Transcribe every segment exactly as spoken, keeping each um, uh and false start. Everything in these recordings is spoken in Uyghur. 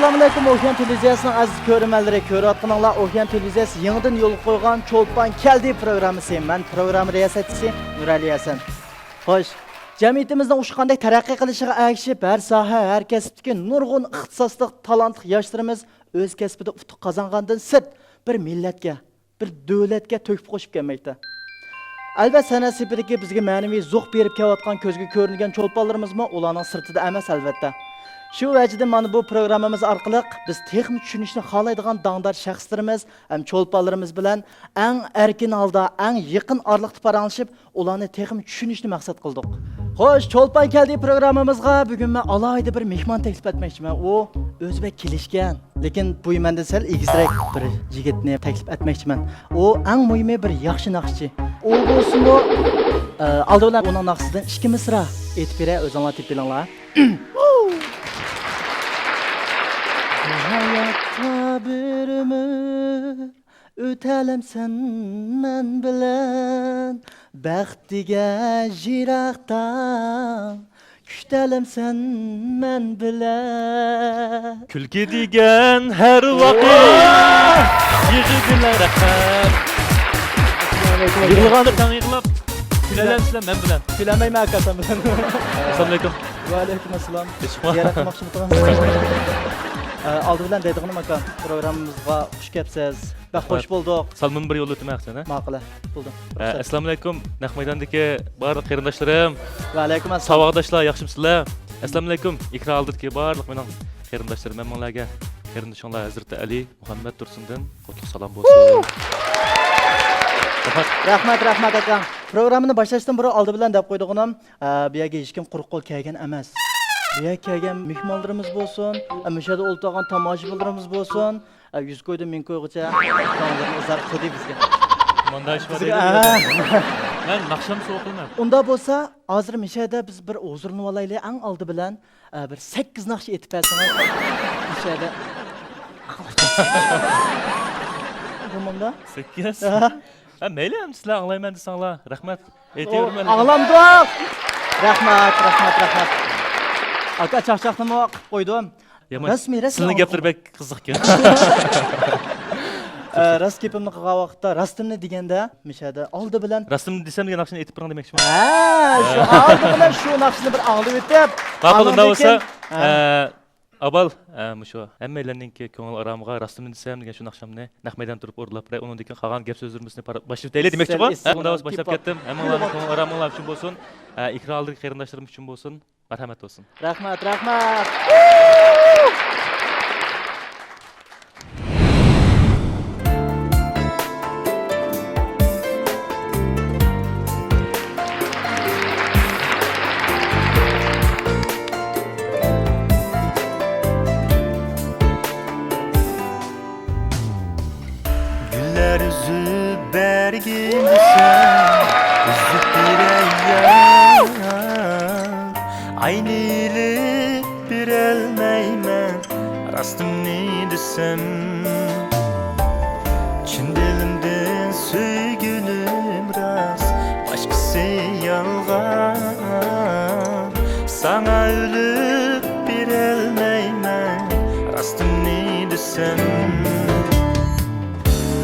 ئەسسالامۇئەلەيكۇم، ئوكيان تېلېۋىزىيەسىنىڭ ئەزىز كۆرۈرمەنلىرى، كۆرۈۋاتقىنىڭلار ئوكيان تېلېۋىزىيەسى يېڭىدىن يولغا قويغان چولپان كەلدى پروگراممىسى. مەن پروگرامما رىياسەتچىسى نۇرئەلى ھەسەن. خوش، جەمئىيىتىمىزنىڭ ئۇچقاندەك تەرەققىي قىلىشىغا ئەگىشىپ، ھەر ساھە، ھەر كەسىپتىكى نۇرغۇن ئىختىساسلىق، تالانتلىق ياشلىرىمىز ئۆز كەسپىدە ئۇتۇق قازانغاندىن سىرت، بىر مىللەتكە، بىر دۆلەتكە تۆھپە قوشۇپ كەلمەكتە. ئەلۋەتتە، سەنئەت سېپىدىكى بىزگە مەنىۋى زوق بېرىپ كېلىۋاتقان كۆزگە كۆرۈنگەن چولپانلىرىمىزمۇ ئۇلارنىڭ سىرتىدا ئەمەس، ئەلۋەتتە. شۇ ۋەجىدىن مانا بۇ پروگراممىمىز ئارقىلىق بىز تېخىمۇ چۈشىنىشنى خالايدىغان داڭدار شەخسلىرىمىز ھەم چولپانلىرىمىز بىلەن ئەڭ ئەركىن ھالدا، ئەڭ يېقىن ئارىلىقتا پاراڭلىشىپ، ئۇلارنى تېخىمۇ چۈشىنىشنى مەقسەت قىلدۇق. خوش، چولپان كەلدى پروگراممىمىزغا بۈگۈن مەن ئالاھىدە بىر مېھمان تەكلىپ ئەتمەكچىمەن. ئۇ ئۆزى بەك كېلىشكەن، لېكىن بۇ مەندىن سەل ئېگىزرەك بىر يىگىتنى تەكلىپ ئەتمەكچىمەن. ئۇ ئەڭ مۇھىمى بىر ياخشى ناخشىچى. ئۇ بولسىمۇ، ئە، ئالدى بىلەن ئۇنىڭ ناخشىسىدىن ئىككى مىسرا ئېيتىپ بېرەي، ئۆزۈڭلار تېپىپ ئېلىڭلار. بۇ ھاياتتا بىر ئۆمۈر ئۆتەلەمسەن مەن بىلەن، بەخت دېگەن يىراقتا، كۈتەلەمسەن مەن بىلەن. كۈلكە دېگەن ھەر ۋاقىت يىغا بىلەن. رەھمەت. يىغلىغاندا تەڭ يىغلاپ، كۈلەلەمسىلەر مەن بىلەن. كۈلەلمەيمەن ئاكا سەن بىلەن. ئەسسالامۇئەلەيكۇم. ۋەئەلەيكۇم ئەسسالام. يېشىقما. زىيارەت قىلماقچىمىدىڭىز؟ ئە، ئالدى بىلەن دەيدىغىنىم ئاكا، پروگراممىمىزغا خۇش كەپسىز. بەك خوش بولدۇق. سالىمىمنى بىر يوللىتىمەن ئەخسەن، ھە؟ ماقۇل، ھە. بولدى. ئە، رۇخسەت. ئەسسالامۇئەلەيكۇم، نەق مەيداندىكى بارلىق قېرىنداشلىرىم. ۋەئەلەيكۇم ئەسسالام. ساۋاقداشلار، ياخشىمۇسىلەر؟ ئەسسالامۇئەلەيكۇم، ئېكران ئالدىدىكى بارلىق مېنىڭ قېرىنداشلىرىم، ھەممىڭلارغا قېرىندىشىڭلار ھەزرىتى ئەلى مۇھەممەد تۇرسۇندىن قۇتلۇق سالام بولسۇن. رەھمەت. رەھمەت، رەھمەت ئاكا. پروگراممىنى باشلاشتىن بۇرۇن ئالدى بىلەن دەپ قويىدىغىنىم، ئە، بۇ يەرگە ھېچكىم قۇرۇق قول كەلگەن ئەمەس. بۇ يەرگە كەلگەن مېھمانلىرىمىز بولسۇن، ئە، مۇشۇ يەردە ئولتۇرغان تاماشىبىنلىرىمىز بولسۇن، ئە، يۈز كويدىن مىڭ كويغىچە كۆڭۈللىرىنى ئىزھار قىلدى بىزگە. ماندايىش بار بىزگە، دەيدۇ. ئە. مەن ناخشامنى سوۋغا قىلىمەن. ئۇنداق بولسا، ھازىر مۇشۇ يەردە بىز بىر ھۇزۇرلىنىۋالايلى، ئەڭ ئالدى بىلەن، ئە، بىر سەككىز ناخشا ئېيتىپ بەرسىڭىز. مۇشۇ يەردە. بولمامدا؟ سەككىز؟ ئە. ھە، مەيلى، ئەمدى سىلەر ئاڭلايمەن دېسەڭلار. رەھمەت. ئېيتىۋېرىمەن. ئاڭلامدۇق. رەھمەت، رەھمەت، رەھمەت. ئاكا، چاقچاقنىمۇ قىلىپ قويدۇم. يامان. رەسمىي، رەسمىي سىلىنىڭ ئاڭلىدىم. گەپلىرى بەك قىزىقكەن. ئە، راست گېپىمنى قىلغان ۋاقىتتا، راستىمنى دېگەندە، مۇشۇ يەردە ئالدى بىلەن. راستىمنى دېسەم دېگەن ناخشىنى ئېيتىپ بېرىڭ دېمەكچىمەن. ھە، شۇ ئالدى بىلەن شۇ ناخشىنى بىر ئاڭلىۋېتىپ، ماقۇل، ئۇنداق ئاندىن بولسا، كېيىن، ھە. ئە، ئاۋۋال، ئە، مۇشۇ ھەممەيلەننىڭكى كۆڭۈل ئارامىغا راستىمنى دېسەم دېگەن شۇ ناخشامنى نەق مەيدان تۇرۇپ ئورۇنلاپ بېرەي. ئۇنىڭدىن كېيىن قالغان گەپ سۆزلىرىمىزنى پارا-، باشلىۋېتەيلى دېمەكچى بۇ. ھە، ئۇنداق بولسا باشلاپ كەتتىم. ھەممىڭلارنىڭ كۆڭۈل ئارامىڭلار ئۈچۈن بولسۇن. ئە، ئېكران ئالدىدىكى قېرىنداشلىرىم ئۈچۈن بولسۇن. مەرھەمەت بولسۇن. رەھمەت، رەھمەت. گۈللەر ئۈزۈپ بەرگىن دېسەم، ئۈزۈپ بېرەي يار. ئاينى ئېلىپ بېرەلمەيمەن، راستىمنى دېسەم. چىن دىلىمدىن سۆيگىنىم راست، باشقىسى يالغان. ساڭا ئۆلۈپ بېرەلمەيمەن، راستىمنى دېسەم.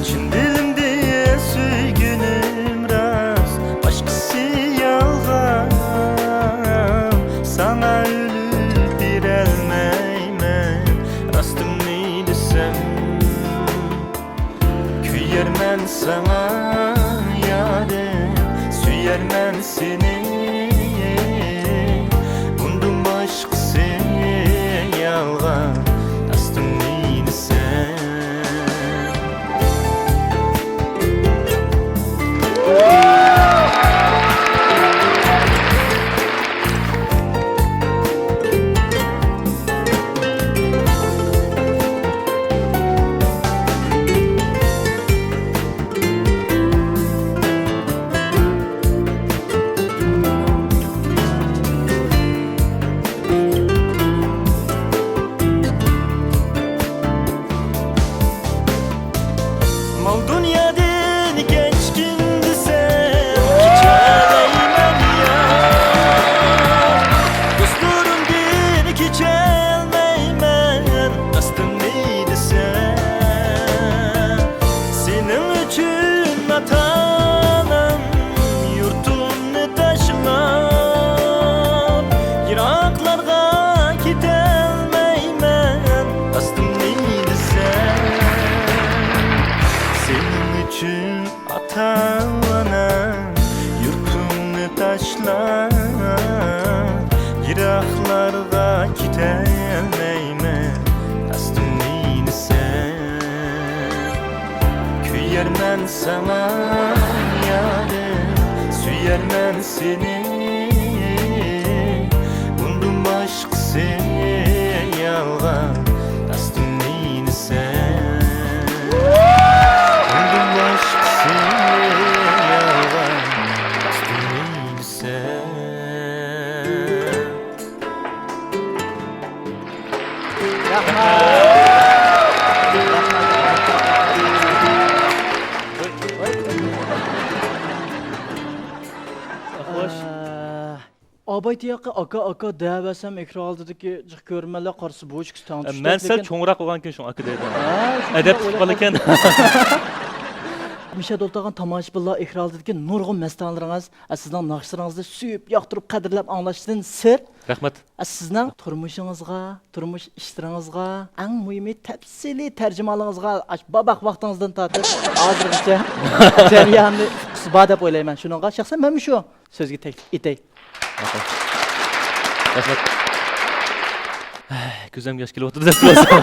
چىن دىلىمدىن سۆيگىنىم راست، باشقىسى يالغان. ساڭا ئۆلۈپ بېرەلمەيمەن، راستىمنى دېسەم. كۆيەرمەن ساڭا يارىم، سۆيەرمەن سېنى. بۇندىن باشقىسى يالغان، راستىمنى دېسەم. سۆيەرمەن ساڭا يارىم، سۆيەرمەن سېنى، ئۇندىن باشقىسى يالغان، راستىنى دېسەم. ئۇندىن باشقىسى يالغان، راستىنى دېسەم. خوش. ئاباي تۇياققا ئاكا، ئاكا دەۋەرسەم، ئېكران ئالدىدىكى جىق كۆرۈرمەنلەر قارىسا، بۇ ئىككىسى تەڭ چۈشتى، سەل لېكىن چوڭراق بولغانكەن، شۇڭا ئاكا دەيدۇ. ھە، شۇنداق ئەدەپ تۇتۇپ قالىكەن. مۇشۇ يەردە ئولتۇرغان تاماشىبىنلار، ئېكران ئالدىدىكى نۇرغۇن مەستانىلىرىڭىز، سىزنىڭ ناخشىلىرىڭىزنى سۆيۈپ، ياقتۇرۇپ، قەدىرلەپ ئاڭلاشتىن سىرت، رەھمەت. سىزنىڭ تۇرمۇشىڭىزغا، تۇرمۇش ئىشلىرىڭىزغا، ئەڭ مۇھىمى تەپسىلىي تەرجىمانلىقىڭىزغا، ئاشۇ باباق ۋاقتىڭىزدىن تارتىپ ھازىرغىچە جەرياننى ئۇققۇسى بار دەپ ئويلايمەن. شۇنىڭغا شەخسەن مەنمۇ شۇ سۆزگە تەكلىپ ئېتەي. رەھمەت. كۆزۈمگە ياش كېلىۋاتىدۇ دەپ تۇرسام.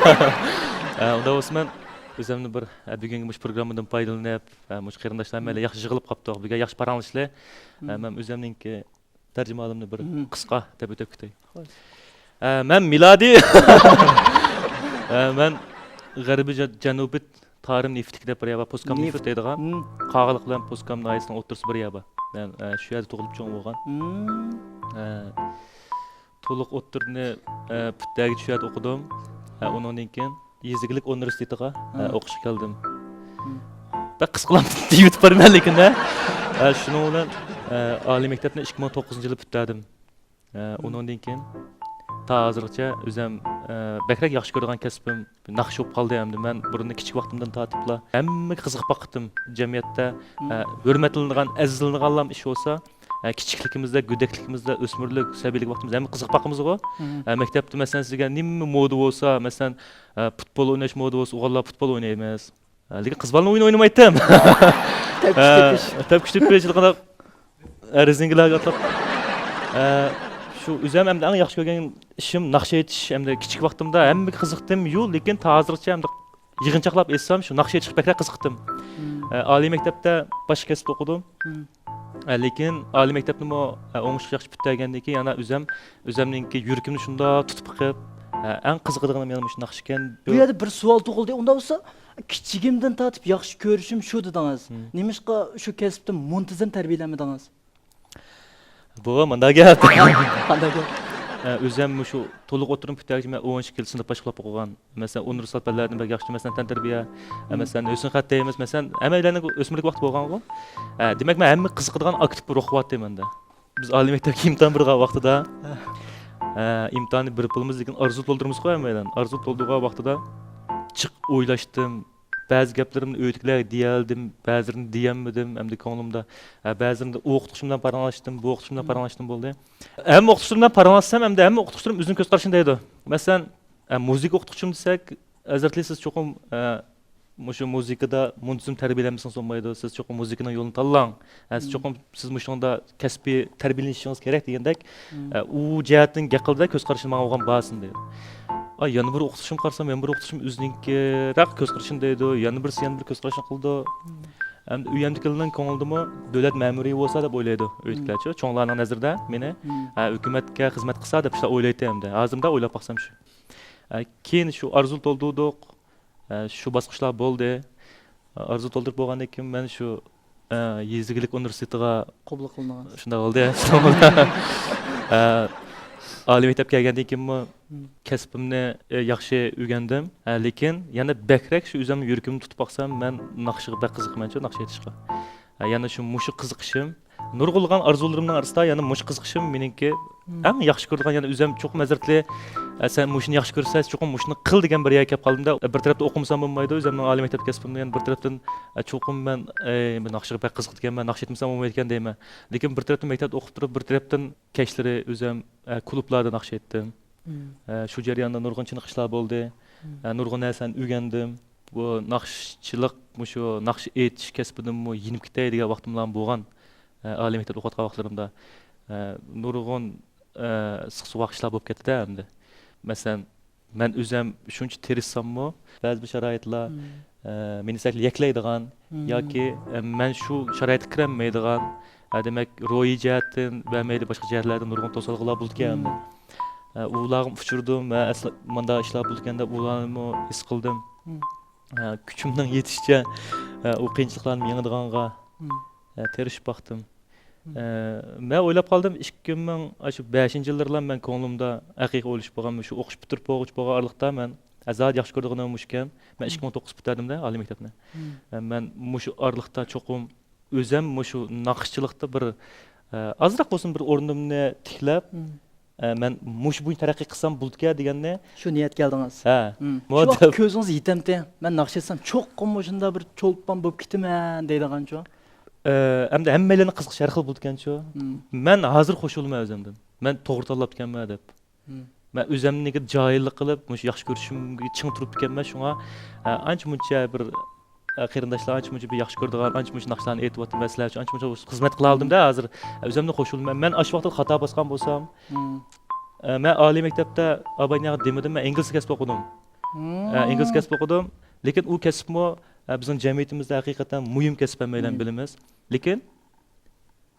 ئە، ئۇنداق بولسا مەن ئۆزۈمنى بىر، ئە، بۈگۈنكى مۇشۇ پروگراممىدىن پايدىلىنىپ، ئە، مۇشۇ قېرىنداشلار ھەممەيلەن ياخشى يىغىلىپ قاپتۇق. بۈگۈن ياخشى پاراڭلىشىلى. ئە، مەن ئۆزۈمنىڭكى تەرجىمىھالىمنى بىر قىسقا دەپ ئۆتۈپ كېتەي. خوش. ئە، مەن مىلادىي. ئە، مەن غەربىي جە-، جەنۇبىي تارىم نېفىتلىكى دەپ بىر يەر بار، پوسكام نېفىت دەيدىغان. قاغىلىق بىلەن پوسكام ناھىيەسىنىڭ ئوتتۇرىسى بىر يەر بار. مەن، ئە، شۇ يەردە تۇغۇلۇپ چوڭ بولغان. ئە، تولۇق ئوتتۇرىنى، ئە، پۈتتەگىچە شۇ يەردە ئوقۇدۇم. ئە، ئۇنىڭدىن كېيىن يېزا ئىگىلىك ئۇنىۋېرسىتېتىغا، ئە، ئوقۇشقا كەلدىم. بەك قىسقىلاپ دېيىۋېتىپ بارىمەن لېكىن، ئە. ئە، شۇنىڭ بىلەن، ئە، ئالىي مەكتەپنى ئىككى مىڭ توققۇزىنچى يىلى پۈتتۈردۈم. ئە، ئۇنىڭدىن كېيىن تا ھازىرغىچە ئۆزۈم، ئە، بەكرەك ياخشى كۆرىدىغان كەسپىم ناخشا بولۇپ قالدى ئەمدى. مەن بۇرۇن كىچىك ۋاقتىمدىن تارتىپلا ھەممىگە قىزىقىپ باقتىم. جەمئىيەتتە، ئە، ھۆرمەتلىنىدىغان، ئەزىزلىنىدىغانلام ئىش بولسا، ئە، كىچىكلىكىمىزدە، گۆدەكلىكىمىزدە، ئۆسمۈرلۈك، سەبىيلىك ۋاقتىمىزدا ھەممە قىزىقىپ باقىمىزغۇ. ئە، مەكتەپتە مەسىلەن سىزگە نېمە مودا بولسا، مەسىلەن، ئە، پۇتبول ئويناش مودا بولسا، ئوغۇللار پۇتبول ئوينايمىز. ئە، لېكىن قىز بالىنى ئويۇن ئوينىمايتتىم. تەپكۈچ تېپىش. ئە، تەپكۈچ تېپىش، قانداق، ئە، رېزىنكىلارغا ئاتلاپ. ئە، شۇ ئۆزۈم ئەمدى ئەڭ ياخشى كۆرگەن ئىشىم ناخشا ئېيتىش. ئەمدى كىچىك ۋاقتىمدا ھەممىگە قىزىقتىم، يۇ، لېكىن تا ھازىرغىچە ئەمدى يىغىنچاقلاپ ئېيتسام، شۇ ناخشا ئېيتىشقا بەكرەك قىزىقتىم. ئە، ئالىي مەكتەپتە باشقا كەسىپتە ئوقۇدۇم. ئە، لېكىن ئالىي مەكتەپنىمۇ، ئە، ئوڭۇشلۇق ياخشى پۈتتۈرگەندىن كېيىن، يەنە ئۆزۈم، ئۆزۈمنىڭكى يۈرىكىمنى شۇنداق تۇتۇپ قېلىپ، ئە، ئەڭ قىزىقىدىغىنىم يەنە مۇشۇ ناخشىكەن. بۇ يەردە بىر سوئال تۇغۇلدى. ئۇنداق بولسا، كىچىكىمدىن تارتىپ ياخشى كۆرۈشۈم شۇ دېدىڭىز. نېمىشقا شۇ كەسىپتە مۇنتىزىم تەربىيەلەنمىدىڭىز؟ بۇ مۇنداق گەپ. قانداق گەپ؟ ئە، ئۆزۈم مۇشۇ تولۇق ئوتتۇرىنى پۈتتۈرگۈچە مەن ئون ئىككى يىل سىنىپ باشقا بولۇپ قالغان. مەسىلەن، ئۇنىۋېرسال پەنلەردىن بەك ياخشى، مەسىلەن، تەنتەربىيە، مەسىلەن، ھۆسن خەت دەيمىز، مەسىلەن، ھەممەيلەننىڭ ئۆسمۈرلۈك ۋاقتى بولغانغۇ. ئە، دېمەك، مەن ھەممە قىزىقىدىغان ئاكتىپ روھ بارتى مەندە. بىز ئالىي مەكتەپكە ئىمتىھان بېرىدىغان ۋاقتىدا، ئە، ئىمتىھاننى بېرىپ بولىمىز، لېكىن ئارزۇ تولدۇرىمىزغۇ ھەممەيلەن. ئارزۇ تولدۇرغان ۋاقتىدا جىق ئويلاشتىم. بەزى گەپلىرىمنى ئۆيدىكىلەرگە دېيەلىدىم، بەزىلىرىنى دېيەلمىدىم. ئەمدى كۆڭلۈمدە، ئە، بەزىلىرىمدە ئۇ ئوقۇتقۇچىم بىلەن پاراڭلاشتىم، بۇ ئوقۇتقۇچىم بىلەن پاراڭلاشتىم، بولدى. ھەممە ئوقۇتقۇچىلىرىم بىلەن پاراڭلاشسام، ئەمدى ھەممە ئوقۇتقۇچىلىرىم ئۆزىنىڭ كۆز قارىشىنى دەيدۇ. مەسىلەن، ئە، مۇزىكا ئوقۇتقۇچىم دېسەك، ھەزرەتلى سىز چوقۇم، ئە، مۇشۇ مۇزىكىدا مۇنتىزىم تەربىيەلەنمىسىڭىز بولمايدۇ، سىز چوقۇم مۇزىكىنىڭ يولىنى تاللاڭ، ئە، سىز چوقۇم سىز مۇشۇنىڭدا كەسپىي تەربىيەلىنىشىڭىز كېرەك دېگەندەك، ئە، ئۇ جەھەتتىن گەپ قىلدى، كۆز قارىشىنى ماڭا بولغان باھاسىنى دەيدۇ. ئاي، يەنە بىر ئوقۇتقۇچىم قارىسام، يەنە بىر ئوقۇتقۇچىم ئۆزىنىڭكىراق كۆز قارىشىنى دەيدۇ، يەنە بىرسى يەنە بىر كۆز قارىشىنى قىلىدۇ. ئەمدى ئۆيەمدىكىلەرنىڭ كۆڭلىدىمۇ دۆلەت مەمۇرى بولسا دەپ ئويلايدۇ ئۆيدىكىلەرچۇ، چوڭلارنىڭ نەزىرىدە مېنى، ھە، ھۆكۈمەتكە خىزمەت قىلسا دەپ شۇنداق ئويلايتتى ئەمدى. ھازىر مۇنداق ئويلاپ باقسام شۇ. ئە، كېيىن شۇ ئارزۇ تولدۇردۇق. ئە، شۇ باسقۇچلار بولدى. ئە، ئارزۇ تولدۇرۇپ بولغاندىن كېيىن مەن شۇ، ئە، يېزا ئىگىلىك ئۇنىۋېرسىتېتىغا قوبۇل قىلىنغان. شۇنداق بولدى. ئە، ئالىي مەكتەپكە كەلگەندىن كېيىنمۇ كەسپىمنى، ئە، ياخشى ئۆگەندىم. ئە، لېكىن يەنە بەكرەك شۇ ئۆزۈمنىڭ يۈرىكىمنى تۇتۇپ باقسام، مەن ناخشىغا بەك قىزىقىمەنچۇ، ناخشا ئېيتىشقا. ئە، يەنە شۇ مۇشۇ قىزىقىشىم. نۇرغۇنلىغان ئارزۇلىرىمنىڭ ئارىسىدا يەنە مۇشۇ قىزىقىشىم مېنىڭكى ئەڭ ياخشى كۆرىدىغان، يەنە ئۆزۈم چوقۇم ھەزرەتلى، ئە، سەن مۇشۇنى ياخشى كۆرىسەن، چوقۇم مۇشۇنى قىل دېگەن بىر يەرگە كەپ قالدىم-دە. بىر تەرەپتىن ئوقۇمىسام بولمايدۇ، ئۆزۈمنىڭ ئالىي مەكتەپ كەسپىمنى يەنە بىر تەرەپتىن، ئە، چوقۇم مەن، ئەي، مەن ناخشىغا بەك قىزىقىدىكەنمەن، ناخشا ئېيتمىسام بولمايدىكەن دەيمەن. لېكىن بىر تەرەپتىن مەكتەپتە ئوقۇپ تۇرۇپ، بىر تەرەپتىن كەچلىرى ئۆزۈم، ئە، كۇلۇبلاردا ناخشا ئېيتتىم. ئە، شۇ جەرياندا نۇرغۇن چېنىقىشلار بولدى. ئە، نۇرغۇن نەرسىنى ئۆگەندىم. بۇ ناخشىچىلىق، مۇشۇ ناخشا ئېيتىش كەسپىدىنمۇ يېنىپ كېتەي دېگەن ۋاقتىملارمۇ بولغان. ئە، ئالىي مەكتەپتە ئوقۇۋاتقان ۋاقىتلىرىمدا، ئە، نۇرغۇن، ئە، ئىسسىق سوغۇق ئىشلار بولۇپ كەتتى-دە ئەمدى. مەسىلەن، مەن ئۆزۈم شۇنچە تىرىشساممۇ، بەزى بىر شارائىتلار، ئە، مېنى سەل يەكلەيدىغان ياكى، ئە، مەن شۇ شارائىتقا كىرەلمەيدىغان، ئە، دېمەك، روھىي جەھەتتىن ۋە مەيلى باشقا جەھەتلەردىن نۇرغۇن توسالغۇلار بولىدىكەن. ئە، ئۇلارغا ئۇچرىدىم ۋە ئەسلى مۇنداق ئىشلار بولىدىكەن دەپ ئۇلارنىمۇ ھېس قىلدىم. ئە، كۈچۈمنىڭ يېتىشىچە، ئە، ئۇ قىيىنچىلىقلارنى يېڭىدىغانغا، ئە، تىرىشىپ باقتىم. ئە، مەن ئويلاپ قالدىم، ئىككى مىڭ، ئاشۇ بەشىنچى يىللىرىلا مەن كۆڭلۈمدە ھەقىقىي ئويلىشىپ بولغان، شۇ ئوقۇش پۈتتۈرۈپ بولغۇچە بولغان ئارىلىقتا مەن، ئە، زادى ياخشى كۆرىدىغىنىم مۇشۇكەن. مەن ئىككى مىڭ توققۇز پۈتتۈردۈم-دە ئالىي مەكتەپنى. ئە، مەن مۇشۇ ئارىلىقتا چوقۇم ئۆزەم مۇشۇ ناخشىچىلىقتا بىر، ئە، ئازراق بولسۇن بىر ئورنۇمنى تىكلەپ، ئە، مەن مۇشۇ بويىچە تەرەققىي قىلسام بولىدىكەن دېگەننى. شۇ نىيەتكە كەلدىڭىز؟ ھە. شۇ ۋاقىت كۆزىڭىز يېتەمتى؟ مەن ناخشا ئېيتسام چوقۇم مۇشۇنداق بىر چولپان بولۇپ كېتىمەن دەيدىغانچۇ؟ ئە، ئەمدى ھەممەيلەننىڭ قىزىقىشى ھەر خىل بولىدىكەنچۇ؟ مەن ھازىر خوش بولىمەن ئۆزۈمدىن. مەن توغرا تاللاپتىكەنمەن دەپ. مەن ئۆزۈمنىڭكى جاھىللىق قىلىپ، مۇشۇ ياخشى كۆرۈشۈمگە چىڭ تۇرۇپتىكەنمەن، شۇڭا، ئە، ئانچە مۇنچە بىر، ئە، قېرىنداشلار ئانچە مۇنچە بىر ياخشى كۆرىدىغان، ئانچە مۇنچە ناخشىلارنى ئېيتىۋاتىمەن، سىلەر ئۈچۈن ئانچە مۇنچە خىزمەت قىلالىدىم-دە ھازىر. ئۆزۈمدىن خوش بولىمەن. مەن ئاشۇ ۋاقىتتا خاتا باسقان بولسام، ئە، مەن ئالىي مەكتەپتە ئاباينى دېمىدىم، مەن ئىنگلىز كەسپى ئوقۇدۇم. ئە، ئىنگلىز كەسپى ئوقۇدۇم. لېكىن ئۇ كەسىپمۇ، ئە، بىزنىڭ جەمئىيىتىمىزدە ھەقىقەتەن مۇھىم كەسىپ ھەممەيلەن بىلىمىز. لېكىن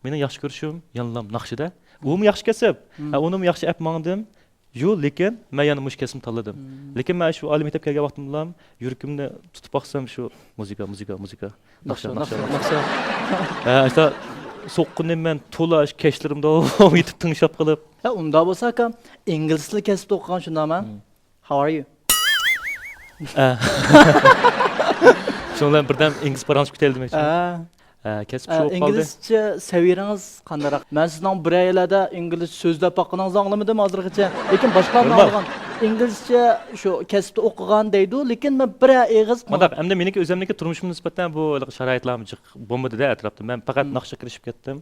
مېنىڭ ياخشى كۆرۈشۈم يەنىلا ناخشىدا. ئۇمۇ ياخشى كەسىپ. ھە، ئۇنىمۇ ياخشى ئەپ ماڭدىم. يو، لېكىن مەن يەنە مۇشۇ كەسىپنى تاللىدىم. لېكىن مەن شۇ ئالىي مەكتەپكە كەلگەن ۋاقتىمدىلا يۈرىكىمنى تۇتۇپ باقسام، شۇ مۇزىكا، مۇزىكا، مۇزىكا. ناخشا، ناخشا، ناخشا، ناخشا. ھە، ئاشۇنداق سوققىنىم مەن تولا شۇ كەچلىرىمدە يېتىپ تىڭشاپ قېلىپ. ھە، ئۇنداق بولسا ئاكا، ئىنگلىز تىلى كەسپىدە ئوقۇغان شۇنداقمۇ؟ How are you؟ ئە. شۇنىڭ بىلەن بىردەم ئىنگلىز پاراڭلىشىپ كېتەيلى دېمەكچى. ئە. ئە، كەسىپ شۇ بولۇپ قالدى. ئىنگلىزچە سەۋىيەڭىز قانداقراق؟ مەن سىزنىڭ بىرەر يەرلەردە ئىنگلىزچە سۆزلەپ باققىنىڭىزنى ئاڭلىمىدىم ھازىرغىچە. لېكىن باشقىلارنى ئاڭلىغان. ئىنگلىزچە شۇ كەسىپتە ئوقۇغان دەيدۇ، لېكىن مەن بىرەر ئېغىز مانداق، ئەمدى مېنىڭكى ئۆزۈمنىڭكى تۇرمۇشۇمغا نىسبەتەن بۇ شارائىتلارمۇ جىق بولمىدى-دە ئەتراپتا. مەن پەقەت ناخشىغا كىرىشىپ كەتتىم.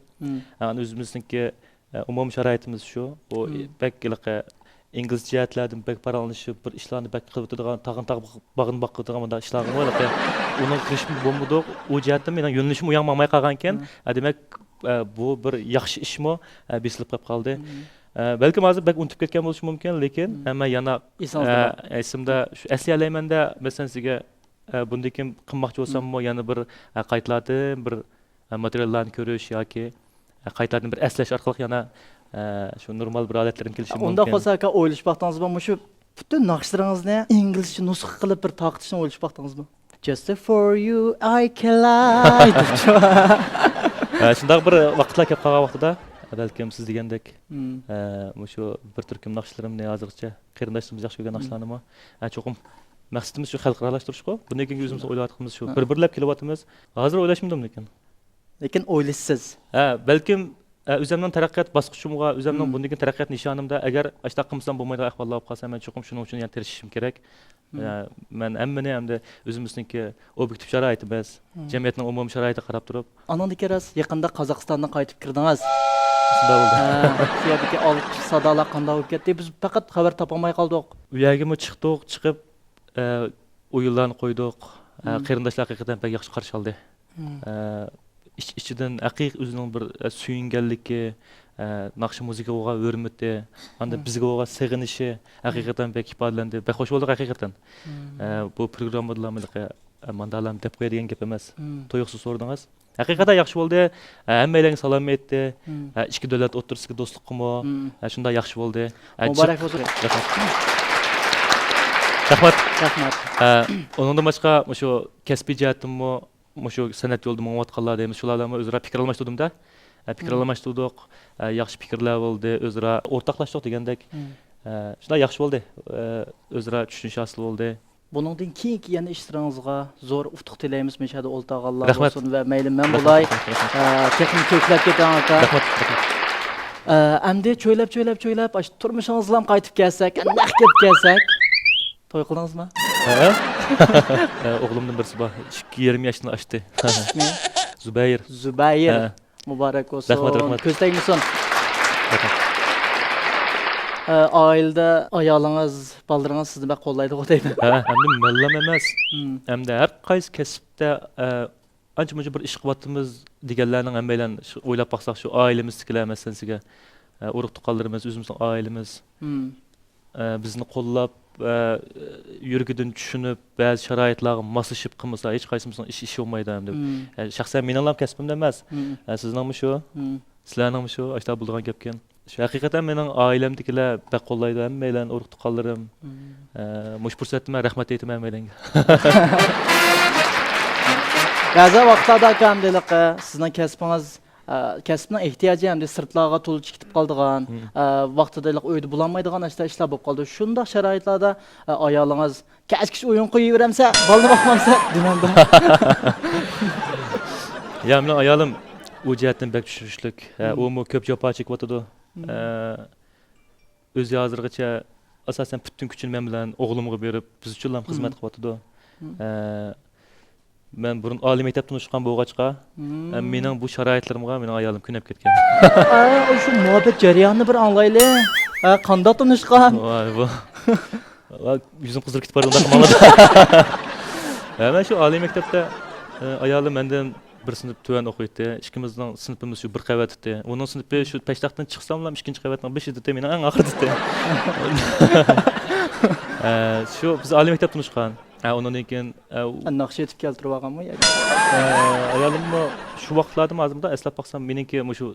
ئە، ئۆزىمىزنىڭكى ئە، ئومۇمىي شارائىتىمىز شۇ. ئۇ بەك ھېلىقى ئىنگلىز جەھەتلەردىن بەك پاراڭلىشىپ، بىر ئىشلارنى بەك قىلىۋېتىدىغان، تاغنى تاغ باغنى باقىدىغان مۇنداق ئىشلارغىمۇ ھېلىقى ئۇنىڭغا كىرىشمىگە بولمىدۇق. ئۇ جەھەتتىن مېنىڭ يۆنىلىشىم ئۇياققا ماڭماي قالغانىكەن. ئە، دېمەك، ئە، بۇ بىر ياخشى ئىشمۇ، ئە، بېسىلىپ قېلىپ قالدى. ئە، بەلكىم ھازىر بەك ئۇنتۇپ كەتكەن بولۇشى مۇمكىن، لېكىن، ئە، مەن يەنە، ئە، ئېسىمدە شۇ ئەسلىيەلەيمەن-دە، مەسىلەن، سىزگە ئە، بۇندىن كېيىن قىلماقچى بولساممۇ يەنە بىر، ئە، قايتىلاردىن بىر، ئە، ماتېرىياللارنى كۆرۈش ياكى، ئە، قايتىلاردىن بىر ئەسلەش ئارقىلىق يەنە، ئە، شۇ نورمال بىر ھالەتلىرىمگە كېلىشىم مۇمكىن. ئۇنداق بولسا ئاكا، ئويلىشىپ باقتىڭىزمۇ؟ مۇشۇ پۈتۈن ناخشىلىرىڭىزنى ئىنگلىزچە نۇسخا قىلىپ بىر تارقىتىشنى ئويلىشىپ باقتىڭىزمۇ؟ Just for you I can lie دەپچۇ. ئە، شۇنداق بىر ۋاقىتلار كەپ قالغان ۋاقتىدا، بەلكىم سىز دېگەندەك، ئە، مۇشۇ بىر تۈركۈم ناخشىلىرىمنى ھازىرغىچە قېرىنداشلىرىمىز ياخشى كۆرگەن ناخشىلارنىمۇ. ھە، چوقۇم مەقسىتىمىز شۇ خەلقئارالاشتۇرۇشقۇ. بۇندىن كېيىنكى ئۆزىمىز ئويلاۋاتقىنىمىز شۇ. بىر-بىرلەپ كېلىۋاتىمىز. ھازىر ئويلاشمىدىم لېكىن. لېكىن ئويلىشىسىز. ھە، بەلكىم، ئە، ئۆزۈمنىڭ تەرەققىيات باسقۇچۇمغا، ئۆزۈمنىڭ بۇندىن كېيىن تەرەققىيات نىشانىمدا ئەگەر ئاشۇنداق قىلمىسام بولمايدىغان ئەھۋاللار بولۇپ قالسا، مەن چوقۇم شۇنىڭ ئۈچۈن يەنە تىرىشىشىم كېرەك. ئە، مەن ھەممىنى ئەمدى ئۆزىمىزنىڭكى ئوبيېكتىپ شارائىتىمىز، جەمئىيەتنىڭ ئومۇمىي شارائىتىغا قاراپ تۇرۇپ، ئانىڭدىن كېيىن راست يېقىندا قازاقىستاندىن قايتىپ كىردىڭىز. شۇنداق بولدى. ھە، شۇ يەردىكى ئالقىش سادالار قانداق بولۇپ كەتتى؟ بىز پەقەت خەۋەر تاپالماي قالدۇق. ئۇ يەرگىمۇ چىقتۇق، چىقىپ، ئە، ئويۇنلارنى قويدۇق. ئە، قېرىنداشلار ھەقىقەتەن بەك ياخشى قارشى ئالدى. ئە، ئىچ-ئىچىدىن ھەقىقىي ئۆزىنىڭ بىر، ئە، سۆيۈنگەنلىكى، ئە، ناخشا مۇزىكىغا بولغان ھۆرمىتى، ئاندىن بىزگە بولغان سېغىنىشى ھەقىقەتەن بەك ئىپادىلەندى. بەك خوش بولدۇق ھەقىقەتەن. ئە، بۇ پروگراممىدىلا مۇنداق، ئە، ماندالارنى دەپ قويە دېگەن گەپ ئەمەس. تۇيۇقسىز سورىدىڭىز. ھەقىقەتەن ياخشى بولدى. ھە، ھەممەيلەنگە سالام ئېيتتى. ھە، ئىككى دۆلەت ئوتتۇرىسىدىكى دوستلۇققىمۇ، ھە، شۇنداق ياخشى بولدى. ھە، مۇبارەك بولسۇن. رەھمەت. رەھمەت. رەھمەت. ھە، ئۇنىڭدىن باشقا مۇشۇ كەسپىي جەھەتتىنمۇ، مۇشۇ سەنئەت يولىدا مېڭىۋاتقانلار دەيمىز، شۇلار بىلەنمۇ ئۆزئارا پىكىر ئالماشتۇردۇم-دە. ھە، پىكىر ئالماشتۇردۇق. ھە، ياخشى پىكىرلەر بولدى، ئۆزئارا ئورتاقلاشتۇق دېگەندەك. ھە، شۇنداق ياخشى بولدى. ھە، ئۆزئارا چۈشىنىش ھاسىل بولدى. بۇنىڭدىن كېيىنكى يەنە ئىشلىرىڭىزغا زور ئۇتۇق تىلەيمىز، مۇشۇ يەردە ئولتۇرغانلار بولسۇن ۋە مەيلى مەن بولاي. رەھمەت، رەھمەت. ئە، تېخىمۇ كۆكلەپ كېتىڭ، ئاكا. رەھمەت، رەھمەت. ئە، ئەمدى چۆيلەپ، چۆيلەپ، چۆيلەپ، ئاشۇ تۇرمۇشىڭىزغا قايتىپ كەلسەك، نەق گەپ كەلسەك. توي قىلدىڭىزمۇ؟ ھە؟ ئە، ئوغلۇمدىن بىرسى بار. ئىككى يېرىم ياشتىن ئاشتى. ئىسمى؟ زۇبەيىر. زۇبەيىر. ھە. مۇبارەك بولسۇن. رەھمەت، رەھمەت. كۆز تەگمىسۇن. رەھمەت. ئە، ئائىلىدە ئايالىڭىز، بالىلىرىڭىز سىزنى بەك قوللايدىغۇ دەيمەن. ھە، ئەمدى مەنلام ئەمەس. ئەمدى ھەر قايسى كەسىپتە، ئە، ئانچە-مۇنچە بىر ئىش قىلىۋاتىمىز دېگەنلەرنىڭ ھەممەيلەن شۇ ئويلاپ باقساق، شۇ ئائىلىمىزدىكىلەر مەسىلەن سىزگە، ئە، ئۇرۇق-تۇغقانلىرىمىز، ئۆزىمىزنىڭ ئائىلىمىز. ئە، بىزنى قوللاپ، ئە، يۈرىكىدىن چۈشىنىپ، بەزى شارائىتلارغا ماسلىشىپ قىلمىسا، ھېچقايسىمىزنىڭ ئىش، ئىشى بولمايدۇ ئەمدى. مم. ئە، شەخسەن مېنىڭلا كەسپىمدە ئەمەس. مم. ئە، سىزنىڭمۇ شۇ؟ مم. سىلەرنىڭمۇ شۇ؟ ئاشۇنداق بولىدىغان گەپكەن. شۇ ھەقىقەتەن مېنىڭ ئائىلەمدىكىلەر بەك قوللايدۇ، ھەممەيلەن، ئۇرۇق-تۇغقانلىرىم. مم. ئە، مۇشۇ پۇرسەتتە مەن رەھمەت ئېيتىمەن ھەممەيلەنگە. بەزى ۋاقىتلاردا ئاكا، ئەمدى ھېلىقى سىزنىڭ كەسپىڭىز، ئە، كەسىپنىڭ ئېھتىياجى ئەمدى سىرتلارغا تولا چىقىپ قالىدىغان، مم. ئە، ۋاقتىدا ھېلىقى ئۆيدە بولالمايدىغان ئاشۇنداق ئىشلار بولۇپ قالىدۇ. شۇنداق شارائىتلاردا، ئە، ئايالىڭىز كەچ-كەچ ئويۇن قويۇۋېرەمسە، بالىنى باقمامسە دېمەمدۇ؟ يا، مېنىڭ ئايالىم ئۇ جەھەتتىن بەك چۈشىنىشلىك. ھە، مم. ئۇمۇ كۆپ جاپا چېكىۋاتىدۇ. مم. ئە، ئۆزى ھازىرغىچە ئاساسەن پۈتۈن كۈچىنى مەن بىلەن ئوغلۇمغا بېرىپ، بىز ئۈچۈنلا خىزمەت مم. قىلىۋاتىدۇ. مم. ئە، مەن بۇرۇن ئالىي مەكتەپتە تونۇشقان بولغاچقا، مم. ئە، مېنىڭ بۇ شارائىتلىرىمغا مېنىڭ ئايالىم كۆنۈپ كەتكەن. ئا، شۇ مۇھەببەت جەريانىنى بىر ئاڭلايلى. ئا، قانداق تونۇشقان؟ ۋاي، بۇ. ۋاي، يۈزۈم قىزىرىپ كېتىپ بارىدۇ، ئۇنداق قىلماڭلار. ھە، مەن شۇ ئالىي مەكتەپتە، ئە، ئايالىم مەندىن بىر سىنىپ تۆۋەن ئوقۇيتتى. ئىككىمىزنىڭ سىنىپىمىز شۇ بىر قەۋەت ئىدى. ئۇنىڭ سىنىپى شۇ پەشتاقتىن چىقساملا ئىككىنچى قەۋەتنىڭ بېشىدا ئىدى، مېنىڭ ئەڭ ئاخىرىدا ئىدى. ئە، شۇ بىز ئالىي مەكتەپتە تونۇشقان. ئە، ئۇنىڭدىن كېيىن، ئە، ئە، ناخشا ئېيتىپ كەلتۈرۈۋالغانمۇ ياكى؟ ئە، ئايالىممۇ شۇ ۋاقىتلاردىمۇ ھازىر مۇنداق ئەسلەپ باقسام، مېنىڭكى مۇشۇ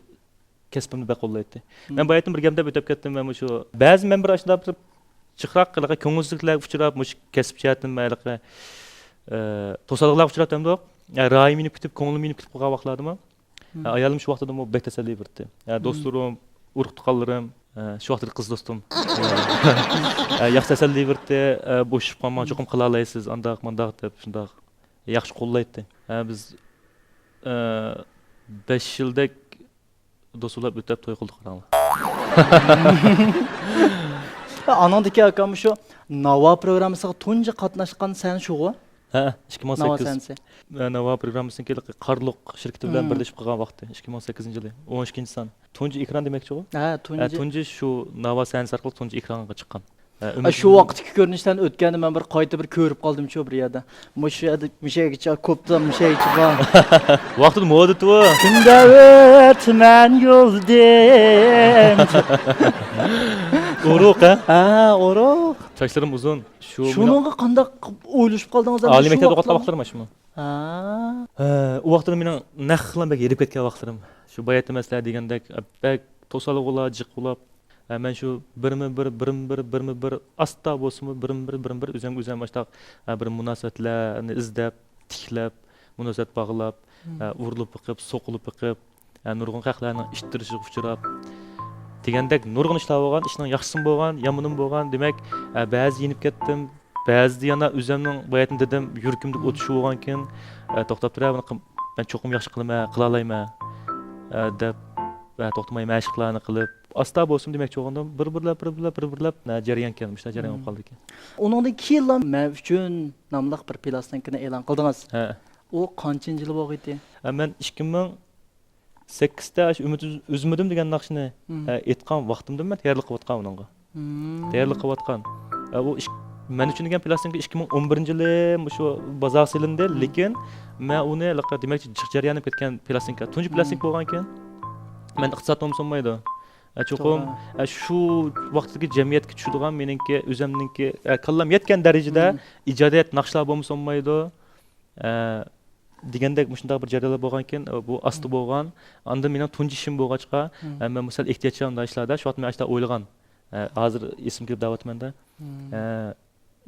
كەسپىمنى بەك قوللايتتى. مەن مم. باياتىن بىر گەپ دەپ ئۆتۈپ كەتتىم، مەن مۇشۇ بەزى مەن بىر ئاشۇنداق بىر جىقراق ھېلىقى كۆڭۈلسىزلىكلەرگە ئۇچراپ، مۇشۇ كەسىپ جەھەتتىن مەن ھېلىقى، ئە، توسالغۇلارغا ئۇچراپ دەمدۇق. ئە، رايىم يېنىپ كېتىپ، كۆڭلۈم يېنىپ كېتىپ قالغان ۋاقىتلاردىمۇ. مم. ئە، ئايالىم شۇ ۋاقتىدىمۇ بەك تەسەللى بېرىتتى. ئە، مم. دوستلىرىم، ئۇرۇق-تۇغقانلىرىم، ئە، شۇ ۋاقىتتىكى قىز دوستۇم. ئە، ياخشى تەسەللى بېرىتتى، ئە، بوشىشىپ قالماڭ، مم. چوقۇم قىلالايسىز، ئانداق، مانداق دەپ شۇنداق ياخشى قوللايتتى. ئە، بىز، ئە، بەش يىلدەك دوست بولاپ ئۆتەپ توي قىلدۇق، قاراڭلار. ئانىڭدىكى ئاكام شۇ ناۋا پروگراممىسىغا تۇنجى قاتناشقان سەن شۇغۇ؟ ھە، ئىككى مىڭ سەككىز. ناۋا سەنسى. ھە، ناۋا پروگراممىسىنىڭكى قارلۇق شىركىتى بىلەن مم. بىرلىشىپ قىلغان ۋاقتى، ئىككى مىڭ سەككىزىنچى يىلى، ئون ئىككىنچى سان. تۇنجى ئېكران دېمەكچىغۇ؟ ھە، ھە، تۇنجى. تۇنجى شۇ ناۋا سەنسى ئارقىلىق تۇنجى ئېكرانغا چىققان. ھە، ھە، شۇ ئۈمىد ۋاقىتتىكى كۆرۈنۈشلەرنى ئۆتكەندە مەن بىر قايتا بىر كۆرۈپ قالدىم شۇ بىر يەردە. مۇشۇ يەردە مۇشەگىچە كوپتا، مۇشەگىچە بار. ۋاقتىدا مودا ئىدى ئۇ. كۈندە ئۆتىمەن يولدىن. ئۇرۇق، ھە؟ ھە، ئۇرۇق. چاچلىرىم ئۇزۇن. شۇ شۇنىڭغا قانداق ئويلىشىپ قالدىڭىز ئەمدى ئالىي شۇ مەكتەپتە ئوقۇۋاتقان ۋاقىتلاردا؟ ۋاقىتلىرىم شۇمۇ؟ ھە. ھە، ئۇ ۋاقتىدا مېنىڭ نەقلا بەك ھېرىپ كەتكەن ۋاقىتلىرىم. شۇ باياتىن مەن سىلەرگە دېگەندەك، بەك توسالغۇلار جىق بولاپ، ھە، مەن شۇ بىرمۇ بىر، بىرمۇ بىر، بىرمۇ بىر، ئاستا بولسىمۇ بىرمۇ بىر، بىرمۇ بىر، ئۆزۈمگە ئۆزۈم ئاشتاق، ھە، بىر مۇناسىۋەتلەرنى ئىزدەپ، تىكلەپ، مۇناسىۋەت باغلاپ، مم. ھە، ئۇرۇلۇپ بېقىپ، سوقۇلۇپ بېقىپ، ھە، نۇرغۇن خەقلەرنىڭ ئىتتىرىشىغا ئۇچراپ، دېگەندەك نۇرغۇن ئىشلار بولغان، ئىشنىڭ ياخشىسىمۇ بولغان، يامىنىمۇ بولغان. دېمەك، ھە، بەزىدە يېنىپ كەتتىم، بەزىدە يەنە ئۆزۈمنىڭ باياتىن دېدىم، يۈرىكىمدىكى مم. ئوت شۇ بولغانكىن، ھە، توختاپ تۇرە، بۇنى قىل-، مەن چوقۇم ياخشى قىلىمەن، قىلالايمەن، ھە، دەپ، ھە، توختىماي مەشىقلەرنى قىلىپ، ئاستا بولسىمۇ دېمەكچى بولغىنىم، بىر بىرلەپ، بىر بىرلەپ، بىر بىرلەپ، ھە، جەريان كەلدى، مۇشۇنداق جەريان بولۇپ مم. قالدىكەن. ئۇنىڭدىن كېيىنلا مەن ئۈچۈن ناملىق بىر پىلاستىنكىنى ئېلان قىلدىڭىز. ھە. ئۇ قانچىنچى يىلى بولغىيتى؟ ھە، مەن ئىككى مىڭ سەككىزدە ئاشۇ ئۈمىد ئۈز-، ئۈزمىدىم دېگەن ناخشىنى، مم. ئە، ئېيتقان ۋاقتىمدىمۇ مەن تەييارلىق قىلىۋاتقان ئۇنىڭغا. مم. تەييارلىق قىلىۋاتقان. ئە، ئۇ ئىش-، مەن ئۈچۈن دېگەن پىلاستىنكا ئىككى مىڭ ئون بىرىنچى يىلى مۇشۇ بازارغا سېلىندى، مم. لېكىن مەن ئۇنى ھېلىقى دېمەكچى جىق جەريان بولۇپ كەتكەن پىلاستىنكا. تۇنجى مم. پىلاستىنكا بولغانكەن، مەن ئىقتىسادىم بولمىسا بولمايدۇ. ئە، چوقۇم، توغرا. ئە، شۇ ۋاقىتتىكى جەمئىيەتكە چۈشىدىغان مېنىڭكى ئۆزۈمنىڭكى، ئە، كاللام يەتكەن دەرىجىدە مم. ئىجادىيەت ناخشىلار بولمىسا بولمايدۇ. ئە، دېگەندەك مۇشۇنداق بىر جەريانلار بولغانكەن، ئە، بۇ ئاستا مم. بولغان. ئاندىن مېنىڭ تۇنجى ئىشىم بولغاچقا، مم. ئە، مەن بۇ سەل ئېھتىياتچان مۇنداق ئىشلاردا، شۇ ۋاقىت مەن ئاشۇنداق ئويلىغان. ئە، ھازىر ئېسىمگە كېلىپ دەۋاتىمەن-دە. مم. ئە،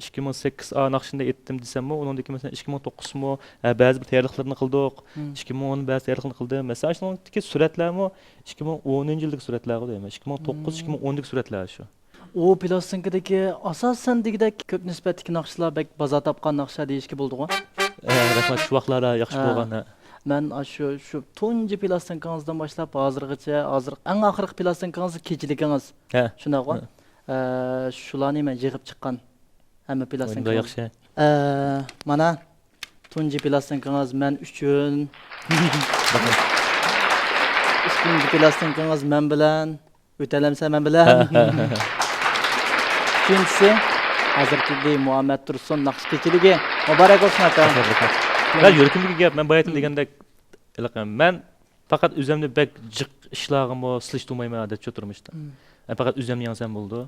ئىككى مىڭ سەككىز ئا ناخشىنى ئېيتتىم دېسەممۇ، ئۇنىڭدىن كېيىن مەسىلەن ئىككى مىڭ توققۇزمۇ، ئە، بەزى بىر تەييارلىقلىرىنى قىلدۇق. مم. ئىككى مىڭ ئون بەزى تەييارلىقلىرىنى قىلدى. مەسىلەن، ئاشۇنىڭدىكى سۈرەتلەرمۇ ئىككى مىڭ ئونىنچى يىلدىكى سۈرەتلەرغۇ دەيمەن. ئىككى مىڭ توققۇز، مم. ئىككى مىڭ ئوندىكى سۈرەتلەر شۇ. ئۇ پىلاستىنكىدىكى ئاساسەن دېگۈدەك كۆپ نىسبەتتىكى ناخشىلار بەك بازار تاپقان ناخشا دېيىشكە بولىدىغۇ؟ ئە، رەھمەت، شۇ ۋاقىتلاردا ياخشى ھە. بولغان، ھە. مەن ئاشۇ، شۇ تۇنجى پىلاستىنكىڭىزدىن باشلاپ ھازىرغىچە، ھازىر ئەڭ ئاخىرقى پىلاستىنكىڭىز كېچىلىكىڭىز. ھە. شۇنداقغۇ؟ ھە. ئە، شۇلارنى مەن يىغىپ چىققان. ھەممە پىلاستىنكىڭىز. ياخشى. ئە، مانا، تۇنجى پىلاستىنكىڭىز مەن ئۈچۈن. رەھمەت. ئىككىنچى پىلاستىنكىڭىز مەن بىلەن. ئۆتەلەمسەن مەن بىلەن؟ ئۈچىنچىسى، ھازىرقىدەك مۇھەممەد تۇرسۇن ناخشا كېچىلىكى. مۇبارەك بولسۇن، ئاكا. رەھمەت، رەھمەت. مەن يۈرىكىمدىكى گەپ، مەن باياتىن مم. دېگەندەك، ھېلىقى، مەن پەقەت ئۆزۈمنى بەك جىق ئىشلارغىمۇ سېلىشتۇرمايمەن، ئادەتتىچۇ تۇرمۇشتا. مم. مەن پەقەت ئۆزۈمنى يەڭسەم بولىدۇ.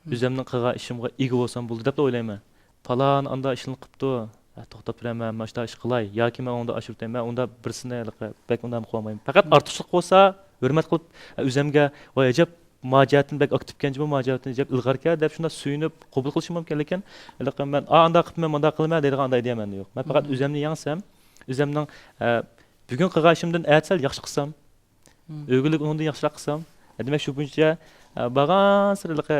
ئۆزۈمنىڭ قىلغان ئىشىمغا ئىگە بولسام بولدى دەپلا ئويلايمەن. پالان ئاندا ئىشنى قىپتۇ، ھە، توختاپ تۇرە، مەن مانا شۇنداق ئىش قىلاي ياكى مەن ئۇندا ئاشۇرتاي، مەن ئۇندا بىرسىنى ھېلىقى بەك ئۇنداق قىلالمايمەن. پەقەت ئارتۇقچىلىق بولسا ھۆرمەت قىلىپ، ھە، ئۆزۈمگە، ۋاي ئەجەب، ما جەھەتتىن بەك ئاكتىپكەنجۇ، ما جەھەتتىن ئەجەب ئىلغاركەن دەپ شۇنداق سۆيۈنۈپ قوبۇل قىلىشىم مۇمكىن. لېكىن ھېلىقى مەن، ئا، ئانداق قىپتىمەن، مۇنداق قىلىمەن دەيدىغان ئانداق ئىدىيەم مەندە يوق. مەن پەقەت ئۆزۈمنى يەڭسەم، ئۆزۈمنىڭ، ھە، بۈگۈن قىلغان ئىشىمدىن ئەتە سەل ياخشى قىلسام، ئۆگۈنلۈك ئۇنىڭدىن ياخشىراق قىلسام، دېمەك، شۇ بويىچە، ئە، بارغانسېرى ھېلىقى،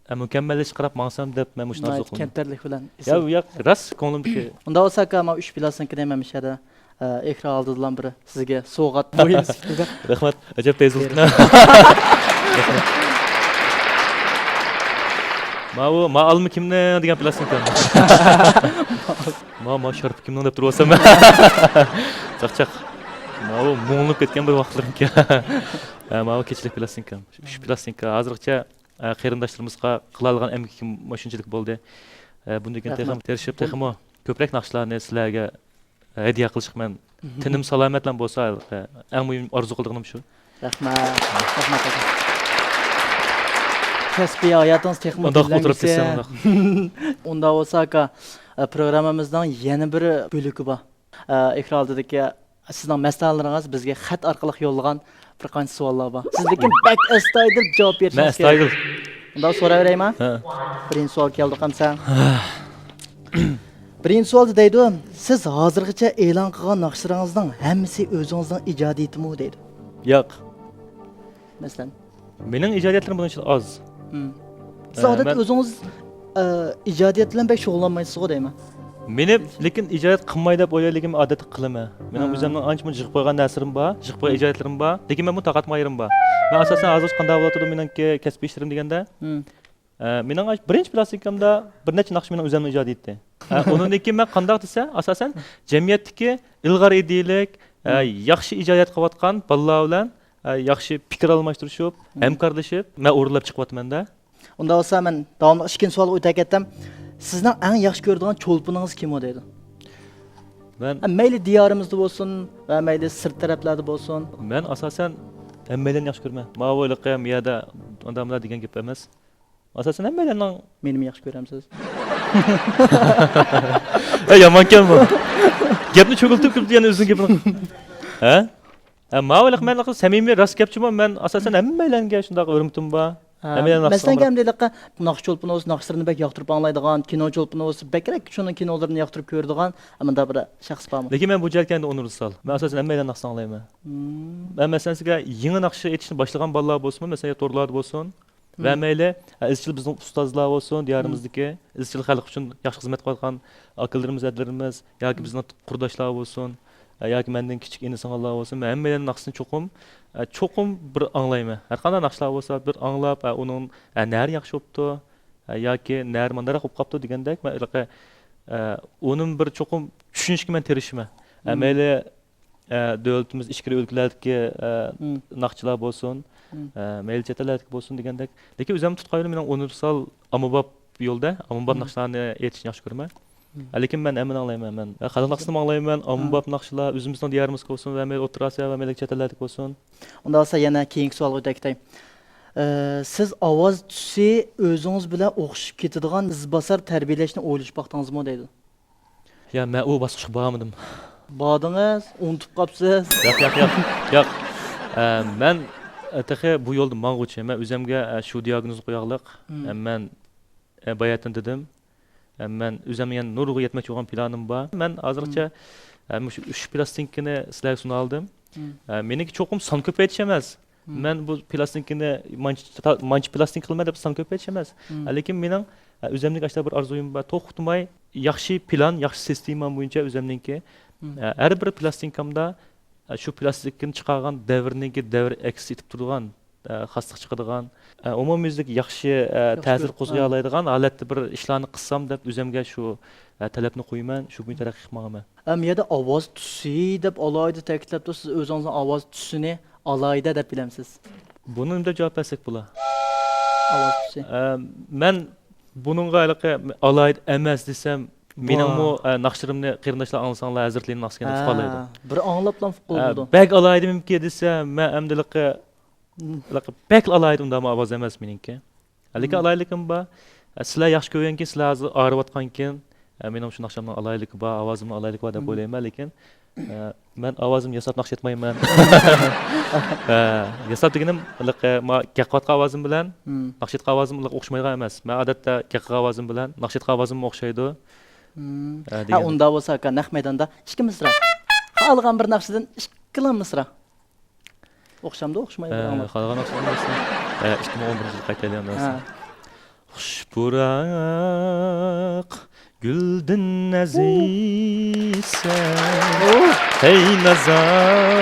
ئە، مۇكەممەللەشكە قاراپ ماڭسام دەپ مەن مۇشۇنى ئارزۇ قىلىمەن. كەمتەرلىك بىلەن. يا، ياق، راست كۆڭلۈمدىكى. ئۇنداق بولسا ئاكا، مانا ئۈچ پىلاستىنكىنى مەن مۇشۇ يەردە، ئە، ئېكران ئالدىدىلا بىر سىزگە سوۋغات مۇھىم سۈپىتىدە. رەھمەت، ئەجەب تېز بولدى. ماۋۇ، ما ئالما كىمنىڭ دېگەن پىلاستىنكا. ما، ما شارپا كىمنىڭ دەپ تۇرۇۋالسام مەن. چاقچاق. ماۋۇ مۇڭلىنىپ كەتكەن بىر ۋاقىتلىرىمكەن. ھە، ماۋۇ كېچىلىك پىلاستىنكام. شۇ، شۇ پىلاستىنكا ھازىرغىچە، ھە، قېرىنداشلىرىمىزغا قىلالىغان ئەمگىكىم مۇشۇنچىلىك بولدى. ھە، بۇندىن كېيىن تېخىمۇ تىرىشىپ، تېخىمۇ كۆپرەك ناخشىلارنى سىلەرگە، ھە، ھەدىيە قىلىشقا مەن تېنىم سالامەتلا بولسا، ھە، ئەڭ مۇھىم ئارزۇ قىلىدىغىنىم شۇ. رەھمەت. رەھمەت، ئاكا. كەسپىي ھاياتىڭىز تېخىمۇ ئۇنداق ئولتۇرۇپ گۈللەنگۈسى. كەتسەم، ئۇنداق. ئۇنداق بولسا، ئاكا، ئە، پروگراممىمىزنىڭ يەنە بىر بۆلىكى بار. ئە، ئېكران ئالدىدىكى سىزنىڭ مەستانىلىرىڭىز بىزگە خەت ئارقىلىق يوللىغان بىر قانچە سوئاللار بار. سىز لېكىن بەك ئەستايىدىل جاۋاب بېرىشىڭىز كېرەك. مەن ئەستايىدىل. ئۇنداق سوراۋېرەيمۇ؟ ھە. بىرىنچى سوئال كەلدۇق ئەمسە. بىرىنچى سوئالدا دەيدۇ، سىز ھازىرغىچە ئېلان قىلغان ناخشىلىرىڭىزنىڭ ھەممىسى ئۆزىڭىزنىڭ ئىجادىيىتىمۇ دەيدۇ. ياق. مەسىلەن؟ مېنىڭ ئىجادىيەتلىرىم بۇنىڭ ئىچىدە ئاز. مم. سىز ئە، ئادەتتە مەن ئۆزىڭىز، ئە، ئىجادىيەت بىلەن بەك شۇغۇللانمايسىزغۇ دەيمەن. مېنى، لېكىن ئىجادىيەت قىلماي دەپ ئويلايدۇ، لېكىن مەن ئادەتتە قىلىمەن. مېنىڭ ھا. ئۆزۈمنىڭ ئانچە مۇنچە يىغىپ قويغان نەرسىلىرىم بار، يىغىپ قويغان مم. ئىجادىيەتلىرىم بار. لېكىن مەن بۇ تاقەت ماھىرىم بار. مەن ئاساسەن ھازىر قانداق بولۇۋاتىدۇ مېنىڭكى كەسپىي ئىشلىرىم دېگەندە، مم. ئە، مېنىڭ ئاش-، بىرىنچى پىلاستىنكامدا بىر نەچچە ناخشا مېنىڭ ئۆزۈمنىڭ ئىجادىيىتى. ئە، ئۇنىڭدىن كېيىن مەن قانداق دېسە، ئاساسەن، جەمئىيەتتىكى ئىلغار ئىدىيىلىك، ئە، مم. ياخشى ئىجادىيەت قىلىۋاتقان بالىلار بىلەن، ئە، ياخشى پىكىر ئالماشتۇرۇشۇپ، مم. ھەمكارلىشىپ، مەن ئورۇنلاپ چىقىۋاتىمەن-دە. ئۇنداق بولسا، مەن داۋاملىق ئىككىنچى سوئالغا ئۆتۈپ كەتتىم. سىزنىڭ ئەڭ ياخشى كۆرىدىغان چولپىنىڭىز كىم ئۇ دەيدۇ؟ مەن ئە، مەيلى دىيارىمىزدا بولسۇن ۋە مەيلى سىرت تەرەپلەردە بولسۇن. مەن ئاساسەن ھەممەيلەننى ياخشى كۆرىمەن. ماۋۇ ھېلىقى يەردە ئاداملار دېگەن گەپ ئەمەس. ئاساسەن ھەممەيلەننىڭ. مېنىمۇ ياخشى كۆرەمسىز؟ ھە، يامانكەن بۇ. گەپنى چۆكۈلتۈپ كىرىپتۇ يەنە ئۆزىنىڭ گېپىنى. ھە؟ ھە، ماۋۇ ھېلىقى مەن سەمىمىي، راست گەپچىمۇ، مەن ئاساسەن ھەممەيلەنگە شۇنداق ھۆرمىتىم بار. ھە، ھەممەيلەن مەسىلەن، ئەمدى ھېلىقى ناخشا چولپىنى بولسا، ناخشىلىرىنى بەك ياقتۇرۇپ ئاڭلايدىغان، كىنو چولپىنى بولسا، بەكرەك شۇنىڭ كىنولىرىنى ياقتۇرۇپ كۆرىدىغان، مۇنداق بىر شەخس بارمۇ؟ لېكىن مەن بۇ جەھەتكە ئەمدى ئۇنىۋېرسال. مەن ئاساسەن ھەممەيلەن ناخشىسىنى ئاڭلايمەن. مم. مەن مەسىلەن سىزگە يېڭى ناخشا ئېيتىشنى باشلىغان بالىلار بولسىمۇ، مەسىلەن، يا تورلاردا بولسۇن، ۋە مم. مەيلى، ئە، ئىزچىل بىزنىڭ ئۇستازلار بولسۇن، دىيارىمىزدىكى ئىزچىل خەلق ئۈچۈن ياخشى خىزمەت قىلىۋاتقان ئاكىلىرىمىز، ھەدىلىرىمىز ياكى بىزنىڭ قۇرداشلار بولسۇن، ئە، ياكى مەندىن كىچىك ئىنى-سىڭىللار بولسۇن، مەن ھەممەيلەننىڭ ناخشىسىنى چوقۇم، ئە، چوقۇم بىر ئاڭلايمەن. ھەرقانداق ناخشىلار بولسا، بىر ئاڭلاپ، ئە، ئۇنىڭ، ئە، نەرە ياخشى بوپتۇ، ئە، ياكى نەرە مانداقراق بولۇپ قاپتۇ دېگەندەك، مەن ھېلىقى، ئە، ئۇنىمۇ بىر چوقۇم چۈشىنىشكە مەن تىرىشىمەن. ئە، مەيلى ئە، دۆلىتىمىز ئىچكىرى ئۆلكىلەردىكى، ئە، ناخشىچىلار بولسۇن، ئە، مەيلى چەت ئەللەردىكى بولسۇن دېگەندەك. لېكىن ئۆزۈمنىڭ تۇتقان يولۇم مېنىڭ ئۇنىۋېرسال ئاممىباب يولدا، ئاممىباب ناخشىلارنى ئېيتىشنى ياخشى كۆرىمەن. ئە، لېكىن مەن ھەممىنى ئاڭلايمەن. مەن، ئە، خەلق ناخشىسىنىمۇ ئاڭلايمەن، ئاممىباب ناخشىلار، ئۆزىمىزنىڭ دىيارىمىزدىكى بولسۇن ۋە مەيلى ئوتتۇرا ئاسىيا ۋە مەيلى چەت ئەللەردىكى بولسۇن. ئۇنداق بولسا يەنە كېيىنكى سوئالغا ئۆتەي كېتەي. ئە، سىز ئاۋاز تۈسى ئۆزىڭىز بىلەن ئوخشىشىپ كېتىدىغان ئىزباسار تەربىيەلەشنى ئويلىشىپ باقتىڭىزمۇ دەيدۇ. يا، مەن ئۇ باسقۇچقا بارمىدىم. باردىڭىز، ئۇنتۇپ قاپسىز. ياق، ياق، ياق، ياق. ئە، مەن، ئە، تېخى بۇ يولدا ماڭغۇچى. مەن ئۆزۈمگە، ئە، شۇ دىياگنوزنى قوياغلىق. ئە، مەن، ئە، باياتىن دېدىم. ئە، مەن ئۆزۈمنىڭ يەنە نۇرغۇن يەتمەكچى بولغان پىلانىم بار. مەن ھازىرغىچە، ئە، مۇشۇ ئۈچ پىلاستىنكىنى سىلەرگە سۇنالدىم. ئە، مېنىڭكى چوقۇم سان كۆپەيتىش ئەمەس. مەن بۇ پىلاستىنكىنى مانچە، مانچە پىلاستىنكا قىلىمەن دەپ سان كۆپەيتىش ئەمەس. لېكىن مېنىڭ، ئە، ئۆزۈمنىڭ ئاشۇنداق بىر ئارزۇيۇم بار. توختىماي ياخشى پىلان، ياخشى سىستېما بويىچە ئۆزۈمنىڭكى، ئە، ھەر بىر پىلاستىنكامدا، ئە، شۇ پىلاستىنكىنى چىقارغان دەۋرنىڭكى دەۋر ئەكس ئېتىپ تۇرىدىغان، ئە، خاسلىق چىقىدىغان، ئە، ئومۇميۈزلۈك ياخشى، ئە، تەسىر قوزغىيالايدىغان ھالەتتە بىر ئىشلارنى قىلسام دەپ ئۆزۈمگە شۇ، ئە، تەلەپنى قويىمەن. شۇ بويىچە تەرەققىي قىلىپ ماڭىمەن. ئەم، يەردە ئاۋاز تۈسى دەپ ئالاھىدە تەكىتلەپتۇ. سىز ئۆزىڭىزنىڭ ئاۋاز تۈسىنى ئالاھىدە دەپ بىلەمسىز؟ بۇنى نېمە دەپ جاۋاب بەرسەك بولا؟ ئاۋاز تۈسى. ئە، مەن بۇنىڭغا ھېلىقى ئالاھىدە ئەمەس دېسەم، مېنىڭمۇ، ئە، ناخشىلىرىمنى قېرىنداشلار ئاڭلىساڭلار، ھەزرىتلىنىڭ ناخشىسىنى ئۇقۇپ قالايدۇ. بىر ئاڭلاپلا ئۇقۇپ قالىدۇ. بەك ئالاھىدىمىكى دېسەم، مەن ئەمدى ھېلىقى، ھېلىقى بەك ئالاھىدە ئۇنداقمۇ ئاۋاز ئەمەس مېنىڭكى. لېكىن ئالاھىدىلىكىم بار. سىلەر ياخشى كۆرگەنكىن، سىلەر ھازىر ئاغرىۋاتقانكىن، مېنىڭ شۇ ناخشامنىڭ ئالاھىدىلىكى بار، ئاۋازىمنىڭ ئالاھىدىلىكى بار دەپ ئويلايمەن، لېكىن مەن ئاۋازىمنى ياساپ ناخشا ئېيتمايمەن. ياساپ دېگىنىم، گەپ قىلىۋاتقان ئاۋازىم بىلەن ناخشا ئېيتقان ئاۋازىم ئوخشىمايدىغان ئەمەس. مەن ئادەتتە گەپ قىلغان ئاۋازىم بىلەن ناخشا ئېيتقان ئاۋازىم ئوخشايدۇ. ھە، ئۇنداق بولسا، ئاكا، نەق مەيداندا ئىككى مىسرا. خالىغان بىر ناخشىدىن ئىككىلا مىسرا. ئوخشامدۇ، ئوخشىمايدۇ، ئە، ئاڭلاپ. خالىغان ئوخشىمايسىز. ئە، ئىككى مىڭ ئون بىرىنچى يىلغا قايتايلى ئاندىن ھە. خۇش پۇراق گۈلدىن ئەزىزسەن، ھەي نازاكەت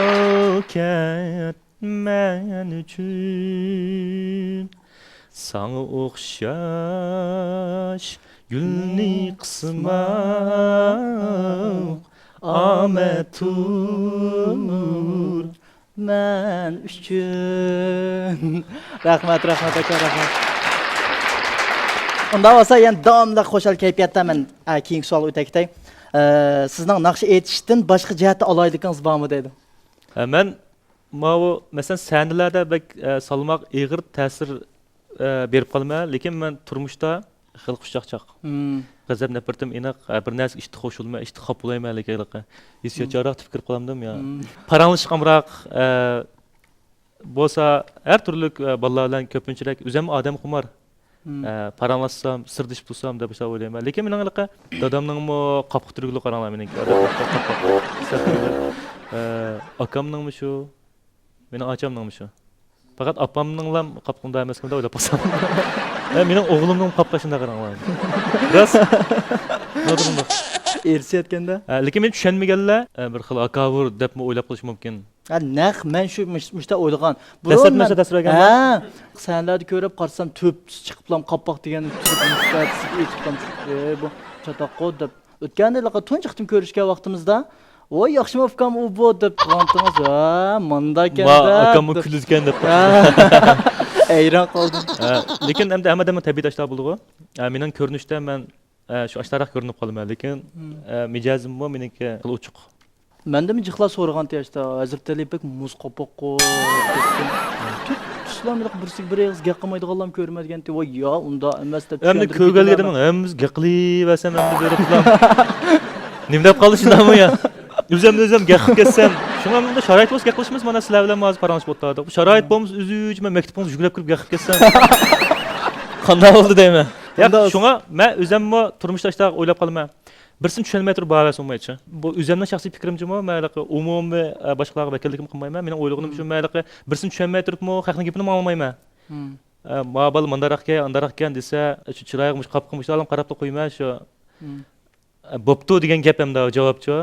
مەن ئۈچۈن. ساڭا ئوخشاش گۈلنى قىسماق ئامەتتۇر مەن ئۈچۈن. رەھمەت، رەھمەت، ئاكا، رەھمەت. ئۇنداق بولسا، يەنە داۋاملىق خۇشال كەيپىياتتا مەن، ئە، كېيىنكى سوئالغا ئۆتەي كېتەي. ئە، سىزنىڭ ناخشا ئېيتىشتىن باشقا جەھەتتە ئالاھىدىلىكىڭىز بارمۇ دەيدۇ. ئە، مەن ماۋۇ، مەسىلەن، سەھنىلەردە بەك، ئە، سالماق، ئېغىر تەسىر، ئە، بېرىپ قالىمەن، لېكىن مەن تۇرمۇشتا خېلى خۇشچاقچاق. مم. غەزەپ نەپرىتىم ئېنىق، ئە، بىر نەرسىگە ئىتتىك خۇش بولىمەن، ئىتتىك خاپا بولمايمەن، لېكىن ھېلىقى ھېسسىياتچانراق تېپىپ كىرىپ قالامدىم يا. مم. پاراڭلىشىش ئامراق، ئە، بولسا ھەر تۈرلۈك، ئە، بالىلار بىلەن كۆپىنچىرەك، ئۆزۈم ئادەمخۇمار. مم. ئە، پاراڭلاشسام، سىردىشىپ تۇرسام دەپ شۇنداق ئويلايمەن. لېكىن مېنىڭ ھېلىقى دادامنىڭمۇ قاپىقى تۈرگۈلۈك قاراڭلار مېنىڭكى. ئادەتتە قاپاق. ئە، ئاكامنىڭمۇ شۇ، مېنىڭ ئاچامنىڭمۇ شۇ. پەقەت ئاپامنىڭلام قاپىقىدا ئەمەسكەن دەپ ئويلاپ قالسام. ئە، مېنىڭ ئوغلۇمنىڭ قاپىقى شۇنداق قاراڭلار. راست. نادىرمۇ. ئىرسىيەتكەندە. ئە، لېكىن مېنى چۈشەنمىگەنلەر، ئە، بىر خىل ھاكاۋۇر دەپمۇ ئويلاپ قېلىشى مۇمكىن. ھە، نەق مەن شۇ مۇش-، مۇشۇنداق ئويلىغان. بۇرۇن دەسلەپ مەن، نەرسە دەسسىرەگەنمۇ؟ ھە، سەھنىلەردە كۆرۈپ قارىسام، تۆپىسى چىقىپلام قاپاق دېگەن تۈرۈپ مۇشتەتسىز ئېيتىپلام چىقىپ، ئەي، بۇ چاتاققۇ دەپ. ئۆتكەندە ھېلىقى تۇنجى قېتىم كۆرۈشكەن ۋاقتىمىزدا، ۋاي، ياخشىمۇ ئۇكام ئۇ بۇ دەپ تۇرغانتىڭىز، ھە، مۇنداكەن ما، دەپ. ئاكاممۇ كۈلىدىكەن دەپ. ھە. ھەيران قالدىم. ھە، لېكىن ئەمدى ھەممە ئادەمنىڭ تەبىئىتى ئاشۇنداق بولىدىغۇ. ھە، مېنىڭ كۆرۈنۈشتە مەن ئە، شۇ ئاشتاراق كۆرۈنۈپ قالىمەن، لېكىن، مم. ئە، مىجەزىممۇ مېنىڭكى خېلى ئوچۇق. مەندىمۇ جىقلار سورىغانتى ئاشتا، ھەزرىتى ئەلى بەك مۇز قاپاققۇ دەپتۇ. تۈپ تۇسلام ھېلىقى بىرسىگە بىر ئېغىز گەپ قىلمايدىغانلارمۇ كۆرۈنمەيدىكەنتى. ۋاي يا، ئۇنداق ئەمەس دەپ ئەمدى چۈشەندۈرۈپ كۆرگەنلىكىدە كېتىمەن. مەن ھەممىمىز گەپ قىلىۋەرسەم، ئەمدى بېرىپلا. نېمە دەپ قالدى شۇنداقمۇ يا؟ ئۆزۈمدە ئۆزۈم گەپ قىلىپ كەتسەم. شۇڭا مۇنداق شارائىت بولسا گەپ قىلىشىمىز، مانا سىلەر بىلەن ھازىر پاراڭلىشىپ ئولتۇردۇق. بۇ شارائىت بولمىسا ئۆزۈمچە مەن مەكتىپىڭىزغا يۈگۈرۈپ كىرىپ گەپ قىلىپ كەتسەم. قانداق بولدى دەيمەن. ياق، ئۇنداق شۇڭا مەن ئۆزۈممۇ تۇرمۇشتا ئاشۇنداق ئويلاپ قالىمەن. بىرسىنى چۈشەنمەي تۇرۇپ باھا بەرسە بولمايدۇ. بۇ ئۆزۈمنىڭ شەخسىي پىكرىمچىمۇ، مەن ھېلىقى ئومۇمىي، ئە، باشقىلارغا ۋەكىللىكىمۇ قىلمايمەن. مېنىڭ ئويلىغىنىمچۇ، مەن ھېلىقى بىرسىنى چۈشەنمەي تۇرۇپمۇ خەقنىڭ گېپىنىمۇ ئاڭلىمايمەن. مم. ئە، ما بالا مانداقراق ئىكەن، ئانداقراق ئىكەن دېسە، شۇ چىرايىغا مۇشۇ قاپىقىمۇ مۇشۇ ئالام قاراپلا قويىمەن شۇ. مم. ئە، بوپتۇ دېگەن گەپ ئەمدى جاۋابچۇ.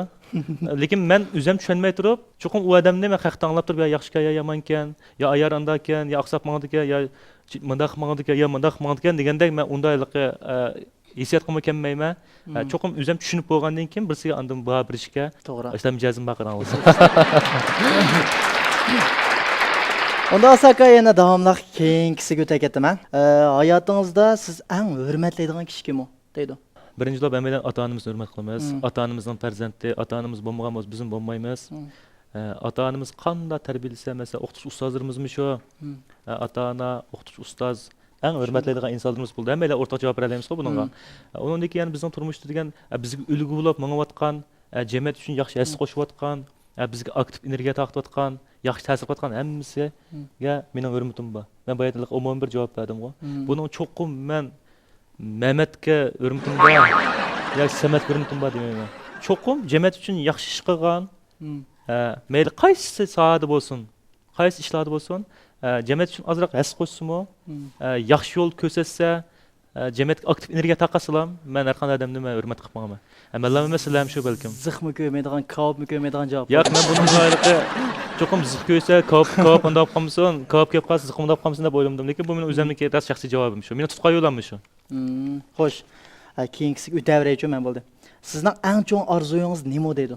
لېكىن مەن ئۆزۈم چۈشەنمەي تۇرۇپ، چوقۇم ئۇ ئادەمنى مەن خەقتە ئاڭلاپ تۇرۇپ، يا ياخشىكەن، يا يامانكەن، يا ئايار ئانداكەن، يا ئاقساپ ماڭىدىكەن، يا چ-، مانداق ماڭىدىكەن، يا مانداق ماڭىدىكەن دېگەندەك مەن ئۇنداق ھېلىقى، ئە، ھېسسىياتقىمۇ كەلمەيمەن. ئە، مم. چوقۇم ئۆزۈم چۈشىنىپ بولغاندىن كېيىن بىرسىگە ئاندىن باھا بېرىشكە توغرا. ئىشلار مىجەزىم بار قاراڭلار. ئۇنداق بولسا ئاكا يەنە داۋاملىق كېيىنكىسىگە ئۆتەي كەتتىم، ھە. ئە، ھاياتىڭىزدا سىز ئەڭ ھۆرمەتلەيدىغان كىشى كىم ئۇ؟ دەيدۇ. بىرىنچىدىن، ھەممەيلەن ئاتا-ئانىمىزنى ھۆرمەت قىلىمىز. مم. ئاتا-ئانىمىزنىڭ پەرزەنتى، ئاتا-ئانىمىز بولمىغان بولسا، بىزمۇ بولمايمىز. مم. ئە، ئاتا-ئانىمىز قانداق تەربىيەلىسە، مەسىلەن، ئوقۇتقۇچى ئۇستازلىرىمىزمۇ شۇ. مم. ئە، ئاتا-ئانا، ئوقۇتقۇچى ئۇستاز، ئەڭ ھۆرمەتلەيدىغان ئىنسانلىرىمىز بولدى. ھەممەيلەن ئورتاق جاۋاب بېرەلەيمىزغۇ بۇنىڭغا. مم. ئە، ئۇنىڭدىن كېيىن يەنە بىزنىڭ تۇرمۇشتا دېگەن، ئە، بىزگە ئۈلگە بولۇپ مېڭىۋاتقان، ئە، جەمئىيەت ئۈچۈن ياخشى ھەسسە مم. قوشۇۋاتقان، ئە، بىزگە ئاكتىپ ئېنېرگىيە تارقىتىۋاتقان، ياخشى تەسىر قىلىۋاتقان ھەممىسىگە مم. مېنىڭ ھۆرمىتىم بار. مەن بايا ئومۇمىي بىر جاۋاب بەردىمغۇ. مم. بۇنىڭ چوقۇم مەن مەمەتكە ھۆرمىتىم بار ياكى سەمەتكە ھۆرمىتىم بار دېمەيمەن. چوقۇم جەمئىيەت ئۈچۈن ياخشى ئىش قىلغان، مم. ئە، مەيلى قايسى ساھەدە بولسۇن، قايسى ئىشلاردا بولسۇن، ئە، جەمئىيەت ئۈچۈن ئازراق ھەسسە قوشسىمۇ، مم. ئە، ياخشى يول كۆرسەتسە، ئە، جەمئىيەتكە ئاكتىپ ئېنېرگىيە تارقاتسىلا، مەن ھەر قانداق ئادەمنى مەن ھۆرمەت قىلىپ ماڭىمەن. ئە، مەنلا ئەمەس، سىلەرمۇ شۇ بەلكىم. زىخمۇ كۆرمەيدىغان، كاۋاپمۇ كۆرمەيدىغان جاۋاب. ياق، مەن بۇنىڭغا ھېلىقى چوقۇم زىخ كۆرسە، كاۋاپ، كاۋاپ مۇنداق بولۇپ قالمىسۇن، كاۋاپ كېلىپ قالسا، زىخ مۇنداق بولۇپ قالمىسۇن دەپ ئويلىمىدىم. لېكىن بۇ مېنىڭ ئۆزۈمنىڭكى راست شەخسىي جاۋابىم شۇ. مېنى تۇتقان يولۇممۇ شۇ. مم، خوش. ئە، كېيىنكىسىگە ئۆتەۋېرەيچۇ مەن بولدى. سىزنىڭ ئەڭ چوڭ ئارزۇيىڭىز نېمە دەيدۇ؟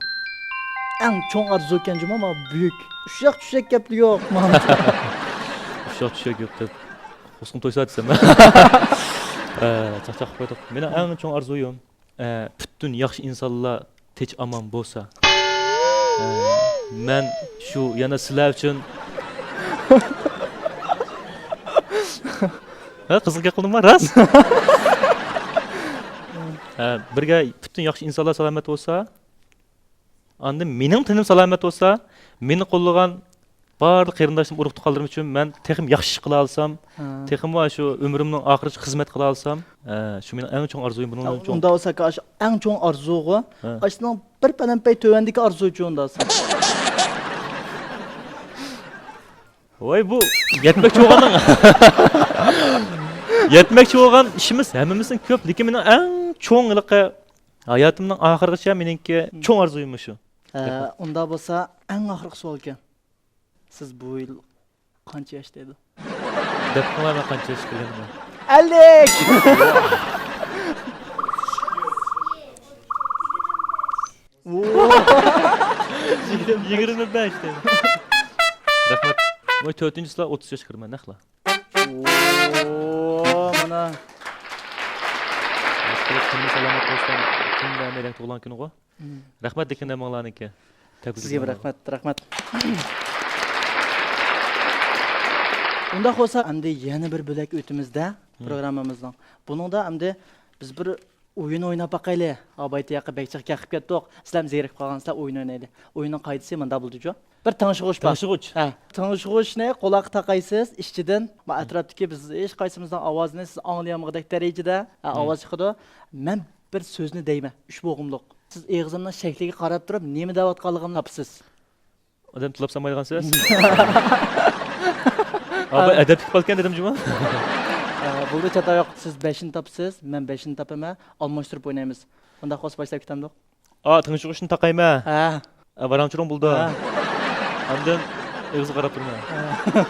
ئەڭ چوڭ ئارزۇ ئىكەن جۇمۇ، مانا بۈيۈك. ئۇششاق چۈششەك گەپلا يوق، مانا. ئۇششاق چۈششەك يوق دەپ. قورسىقىم تويسا دېسەم. ئە، چاقچاق قىلىپ قويدۇق. مېنىڭ ئەڭ چوڭ ئارزۇيۇم، ئە، پۈتۈن ياخشى ئىنسانلار تىنچ ئامان بولسا. ئە، مەن شۇ يەنە سىلەر ئۈچۈن. ھە، قىزىق گەپ قىلدىمما؟ راست. ھە، بىرگە پۈتۈن ياخشى ئىنسانلار سالامەت بولسا، ئاندىن مېنىڭ تېنىم سالامەت بولسا، مېنى قوللىغان بارلىق قېرىنداشلىرىم، ئۇرۇق-تۇغقانلىرىم ئۈچۈن مەن تېخىمۇ ياخشى ئىش قىلالىسام، ھە، تېخىمۇ شۇ ئۆمرۈمنىڭ ئاخىرىغىچە خىزمەت قىلالىسام، ھە، شۇ مېنىڭ ئەڭ چوڭ ئارزۇيۇم، بۇنىڭدىن چوڭ. ئۇنداق بولسا، ئاكا، ئەڭ چوڭ ئارزۇغۇ، ھە، ئاشۇنىڭ بىر پەلەمپەي تۆۋەندىكى ئارزۇچۇ ئۇنداق. ۋاي، بۇ يەتمەكچى بولغاننىڭ، يەتمەكچى بولغان ئىشىمىز ھەممىمىزنىڭ كۆپ، لېكىن مېنىڭ ئەڭ چوڭ ھېلىقى ھاياتىمنىڭ ئاخىرىغىچە مېنىڭكى چوڭ ئارزۇيۇم مۇشۇ. ھە، ئۇنداق بولسا ئەڭ ئاخىرقى سوئالكەن. سىز بۇ يىل قانچە ياشتا ئىدى؟ دەپ قويمايمەن قانچە ياشقا كىرگىنىمنى. ئەللىك! يىگىرمە بەش دەيمەن. رەھمەت. ۋاي، تۆتىنچى سىلەر ئوتتۇز ياشقا كىرىمەن نەقلا. ئوو، مانا. تېنىم سالامەت بولسا، كۈندە مېنىڭ تۇغۇلغان كۈنىغۇ. رەھمەت، لېكىن ھەممىڭلارنىڭكى. تەبرىك سىزگە ئېيتىمەن. رەھمەت، رەھمەت. ئۇنداق بولسا، ئەمدى يەنە بىر بۆلەك ئۆتىمىز-دە، پروگراممىمىزنىڭ. بۇنىڭدا ئەمدى بىز بىر ئويۇن ئويناپ باقايلى. ئابايتى ياققا بەك جىق گەپ قىلىپ كەتتۇق. سىلەرمۇ زېرىكىپ قالغانسىلەر، ئويۇن ئوينايلى. ئويۇننىڭ قائىدىسى مۇنداق بولىدۇ. بىر تىڭشىغۇچ بار. تىڭشىغۇچ؟ ھە. تىڭشىغۇچنى قۇلاققا تاقايسىز، ئىچىدىن، ما ئەتراپتىكى بىز ھېچقايسىمىزنىڭ ئاۋازىنى سىز ئاڭلىيالمىغۇدەك دەرىجىدە، ھە، ئاۋاز چىقىدۇ. مەن بىر سۆزنى دەيمەن، ئۈچ بوغۇملۇق. سىز ئېغىزىمنىڭ شەكلىگە قاراپ تۇرۇپ نېمە دەۋاتقانلىقىمنى تاپىسىز. ئادەم تىللاپ سالمايدىغان سۆز. ئابا ئەدەپلىك قىپالكەن دېدىم جۇمۇ. ئە، بولدى، چاتا يوق. سىز بەشنى تاپىسىز، مەن بەشنى تاپىمەن. ئالماشتۇرۇپ ئوينايمىز. ئۇنداق بولسا باشلاپ كېتەمدۇق؟ ئا، تىڭشىغۇچنى تاقايمەن. ھە. ئا، ۋاراڭ-چۇرۇڭ بولىدۇ. ھە. ئاندىن ئېغىزغا قاراپ تۇرىمەن. ھە.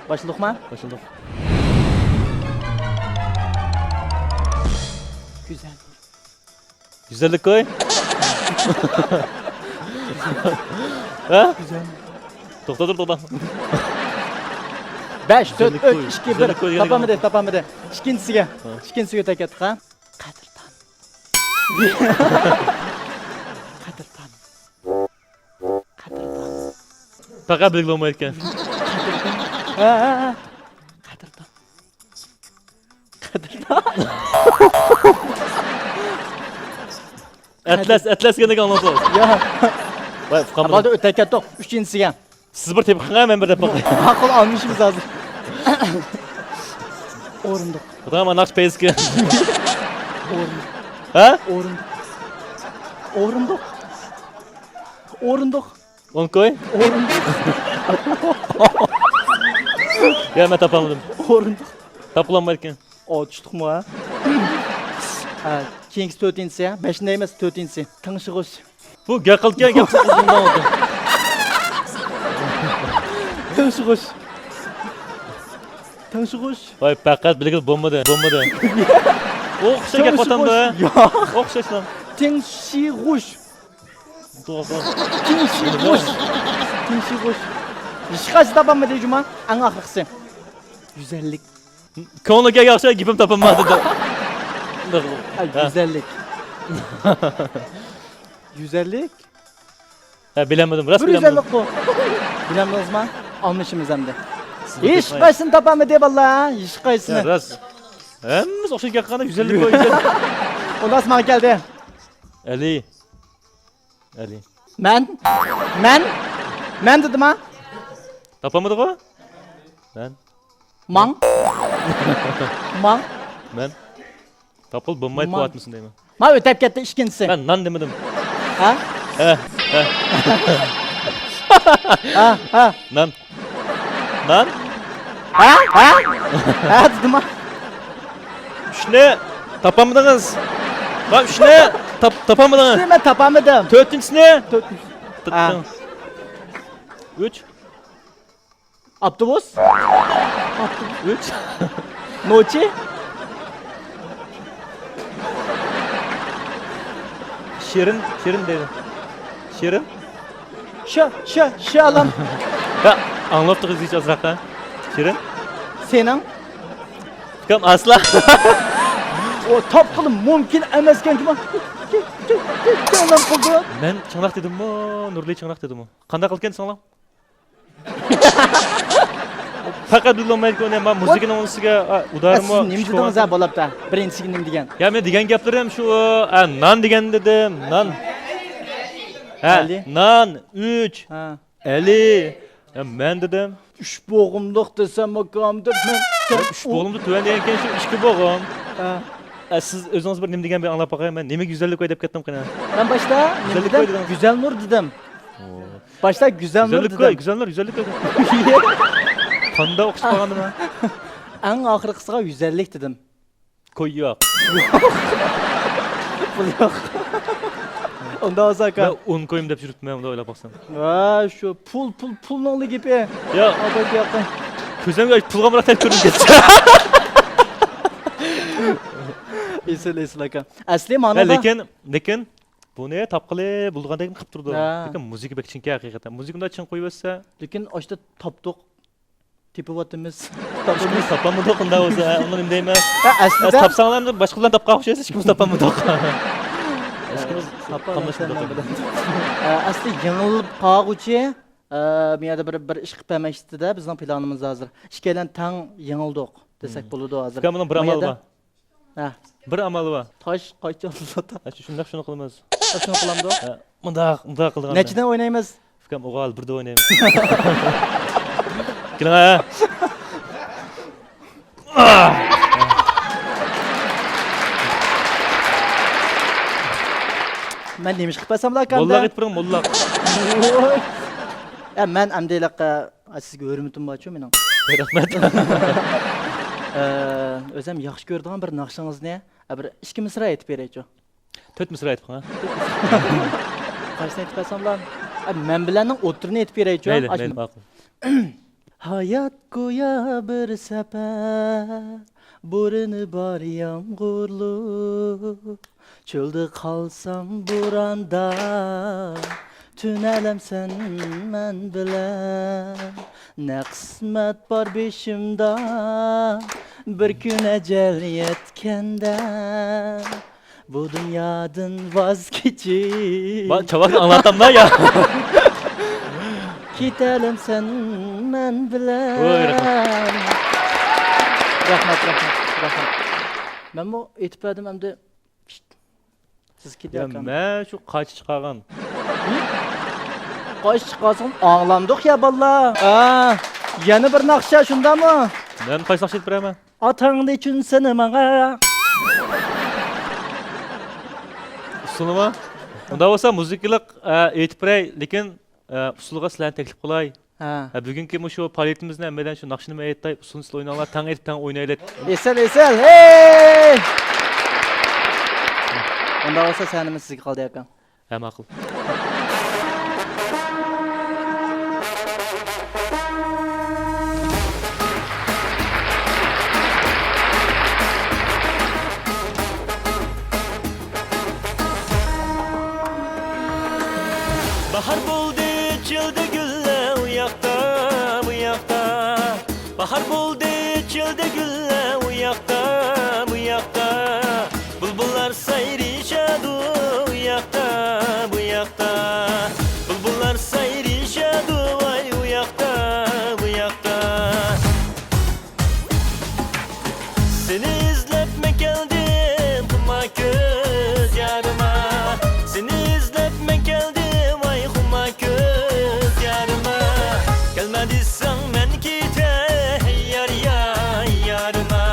باشلىدۇقما؟ باشلىدۇق. گۈزەل. گۈزەللىك كوي. ھە؟ گۈزەل. توختا تۇر، توختا. بەش، تۆت، ئۈچ، ئىككى، بىر. تاپالمىدى، تاپالمىدى. ئىككىنچىسىگە. ھە. ئىككىنچىسىگە ئۆتۈپ كەتتۇق، ھە؟ قەدىردان. قەدىردان. قەدىردان. پەقەت بىلگىلى بولمايدىكەن. ھە، ھە، ھە. قەدىردان. قەدىردان. ئەتلەس، ئەتلەس دېگەندەك ئاڭلاندى. يا. ۋاي، ئۇقامدىم. ئەمما ئۆتۈپ كەتتۇق ئۈچىنچىسىگە. سىز بىر تېپىپ قېلىڭ، مەن بىر تېپىپ باقاي. ماقۇل، ئالمىشىمىز ھازىر. ئورۇندۇق. خۇدايىم، ناخشا پەيزىكى. ئورۇندۇق. ھە؟ ئورۇندۇق. ئورۇندۇق. ئورۇندۇق. ئون كوي؟ ئورۇندۇق. يا، مەن تاپالمىدىم. ئورۇندۇق. تاپىلالمايدىكەن. ئو، چۈشتۇقمۇ، ھە؟ ھە، كېيىنكىسى تۆتىنچىسى، ھە؟ بەشىنچى ئەمەس، تۆتىنچىسى. تىڭشىغۇچ. بۇ گەپ قىلىدىكەن، گەپ قىلىدىكەن. تىڭشىغۇچ. تىڭشىغۇچ. ۋاي، پەقەت بىلگىلى بولمىدى، بولمىدى. ئوخشاش گەپ قىلىۋاتامدۇ؟ ياق. ئوخشاشلا. تىڭشىغۇچ. توغرا. تىڭشىغۇچ. تىڭشىغۇچ. ھېچقايسى تاپالمىدى جۇما. ئەڭ ئاخىرقىسى. گۈزەللىك. كۆڭلىگە ياخشى گېپىم تاپالمىدى. ھە، گۈزەللىك. گۈزەللىك. ھە، بىلەلمىدىم، راست بىلەلمىدىم. بىر گۈزەللىكقۇ. بىلەلمىدىڭىزما؟ ئالمىشىمىز ئەمدى. ھېچقايسىنى تاپالمىدى بالىلار، ھېچقايسىنى. يا، راست. ھەممىسى ئوخشاش گەپ قىلغان، گۈزەللىك بويىچە. ئۇنداق ماڭا كەلدى. ئەلى. ئەلى. مەن؟ مەن؟ مەن دېدىما؟ تاپالمىدىغۇ؟ مەن. ماڭ. ماڭ. مەن. تاپىلىپ بولمايدۇ، ماڭ. قۇۋاتمىسۇن دەيمەن. ما ئۆتۈپ كەتتى ئىككىنچىسى. مەن نان دېمىدىم. ھە؟ ھە، ھە. ھە، ھە. نان. نان؟ ھە؟ ھە؟ ھە دېدىما؟ ئۈچنى تاپالمىدىڭىز. ۋاي، ئۈچنى تاپ-، تاپالمىدىڭىز. ئۈچنى مەن تاپالمىدىم. تۆتىنچىسىنى؟ تۆت-، ھە. ئۈچ. ئاپتوبۇس. ئاپتوبۇس. ئۈچ. نوچى. شېرىن، شېرىن دەيدۇ. شېرىن. شا، شا، شالام. يا، ئاڭلاپ تۇرغۇزغىچە ئازراق، ھە؟ شېرىن. سېنىڭ. ئۇكام، ئاسلا. ئو، تاپقىلى مۇمكىن ئەمەسكەن جۇما. كە-، كە-، كە-، كە-، ئانام قىلدى. مەن چىڭراق دېدىممۇ، نۇرلى چىڭراق دېدىمۇ؟ قانداق قىلغان سىڭلىم؟ پەقەت بىلمەيدىكەن ئۇنى، مەن مۇزىكىنىڭ ئۇنىسىگە ئۇدارىمۇ. سىز نېمە دېدىڭىز ھە، بولاپتا؟ بىرىنچىسىگە نېمە دېگەن؟ يا، مەن دېگەن گەپلىرىم شۇ، ئە، نان دېگەن دېدىم، نان. ھە، ئەلى. نان، ئۈچ. ھە. ئەلى. يا، مەن دېدىم. ئۈچ بوغۇملۇق دېسەم، ئاكام دەپ مەن. يا، ئۈچ بوغۇمدىن تۆۋەن دېگەنكەن شۇ ئىككى بوغۇم. ھە. ئە، سىز ئۆزىڭىز بىر نېمە دېگەن بىر ئاڭلاپ باقاي، مەن نېمىگە گۈزەللىك كوي دەپ كەتتىم قېنى. مەن باشتا نېمە دېدىم؟ گۈزەلنۇر دېدىم. باشتا گۈزەلنۇر دېدىم. گۈزەلنۇر، گۈزەلنۇر، گۈزەللىك كوي. قانداق ئوخشاپ قالغاندىم مەن؟ ئەڭ ئاخىرقىسىغا گۈزەللىك دېدىم. كوي يوق. پۇل يوق. ئۇنداق بولسا ئاكا. مەن ئون كويۇم دەپ يۈرۈپتىمەن، ئۇنداق ئويلاپ باقسام. ۋا، شۇ پۇل، پۇل، پۇلنىڭ گېپى. يا. ئاپا، ياقى. كۆزۈمگە پۇلغا ئامراق تەپ كۆرۈنۈپ كەتتى. ئېسىل، ئېسىل ئاكا. ئەسلى مانا. لېكىن، لېكىن بۇنى تاپقىلى بولىدىغاندەك قىلىپ تۇرىدۇ. ھە. لېكىن مۇزىكا بەك چىڭكى ھەقىقەتەن. مۇزىكىنى چىڭ قويۇۋەتسە. لېكىن ئاشتا تاپتۇق. تېپىۋاتىمىز. ئىككىمىز تاپالمىدۇق، ئۇنداق بولسا، ئۇنى نېمە دەيمەن؟ ھە، ئەسلىدە ئەس تاپساڭلار باشقىلار تاپقان ئوخشايسىز، ئىككىمىز تاپالمىدۇق. ئىككىمىز تاپالمىدۇق. ئە، ئەسلى يېڭىلىپ قالغۇچى، ئە، بۇ يەردە بىر، بىر ئىش قىلىپ بەرمەكچىدە، بىزنىڭ پىلانىمىز ھازىر. ئىككىيلەن تەڭ يېڭىلدۇق دېسەك بولىدۇ ھازىر. ئۇكام، بۇنىڭ بىر ئامالى بار. ھە. بىر ئامالى بار. تاش قايچا ئۇزاتا. ھە، شۇنداق شۇنى قىلىمىز. ھە، شۇنى قىلامدۇ؟ ھە، مۇنداق، مۇنداق قىلىدىغان. نەچچىدىن ئوينايمىز؟ ئۇكام، ئوغال، بىردە ئوينايمىز. كېلىڭ، ھە. مەن نېمە ئىش قىلىپ بەرسەم بولار ئاكامدا؟ موللاق ئېيتىپ بېرىڭ، موللاق. ۋوي. يا، مەن ئەمدى ھېلىقى، سىزگە ھۆرمىتىم بارچۇ مېنىڭ. رەھمەت. ئە، ئۆزۈم ياخشى كۆرىدىغان بىر ناخشىڭىزنى، ئە، بىر ئىككى مىسرا ئېيتىپ بېرەيچۇ. تۆت مىسرا ئېيتىپ قويۇڭ. قايسىنى ئېيتىپ بەرسەم بولار؟ ئە، مەن بىلەننىڭ ئوتتۇرىنى ئېيتىپ بېرەيچۇ. مەيلى، مەيلى، ماقۇل. ھايات گويا بىر سەپەر، بورىنى بار يامغۇرلۇق. چۆلدە قالسام بوراندا، تۈن ئالەم سەن مەن بىلەن. نە قىسمەت بار بېشىمدا، بىر كۈن ئەجەل يەتكەندە. بۇ دۇنيادىن ۋاز كېچىپ. چاۋاكنى ئاڭلاتامدا يا. كېتەلەمسەن مەن بىلەن. ۋوي، رەھمەت. رەھمەت، رەھمەت، رەھمەت. مەنمۇ ئېيتىپ بەردىم ئەمدى. سىز كېتىۋاتقان. مەن شۇ قايچا چىقارغان. قايچا چىقارسىڭىز ئاڭلامدۇق يا بالىلار. ھە. يەنە بىر ناخشا، شۇنداقمۇ؟ مەن قايسى ناخشا ئېيتىپ بېرەيمەن؟ ئاتاڭنى چۈنسىنى ماڭا. ئۇسسۇلىما؟ ئۇنداق بولسا مۇزىكىلىق، ئە، ئېيتىپ بېرەي، لېكىن، ئە، ئۇسسۇلغا سىلەرنى تەكلىپ قىلاي. ھە. ھە، بۈگۈنكى مۇشۇ پائالىيىتىمىزنى ھەممەيلەن شۇ ناخشىنى ئېيتاي، ئۇسسۇلنى سىلەر ئويناڭلار، تەڭ ئېيتىپ تەڭ ئوينايلى. ئېسىل، ئېسىل، ھېي! ئۇنداق بولسا سەھنىمىز سىزگە قالدى، ئاكا. ھە، ماقۇل. باھار بولدى، ئېچىلدى گۈللەر ئۇ ياقتا، بۇ ياقتا. باھار بولدى، ئېچىلدى گۈللەر ئۇ ياقتا، بۇ ياقتا. بۇلبۇللار سايرىشىدۇ ئۇ ياقتا، بۇ ياقتا. بۇلبۇللار سايرىشىدۇ ۋاي ئۇ ياقتا، بۇ ياقتا. سېنى ئىزدەپمەن كەلدىم خۇمار كۆز يارىما. سېنى ئىزدەپمەن كەلدىم ۋاي خۇمار كۆز يارىما. كەلمە دېسەڭ مەن كېتەي يار، يار، يارىما.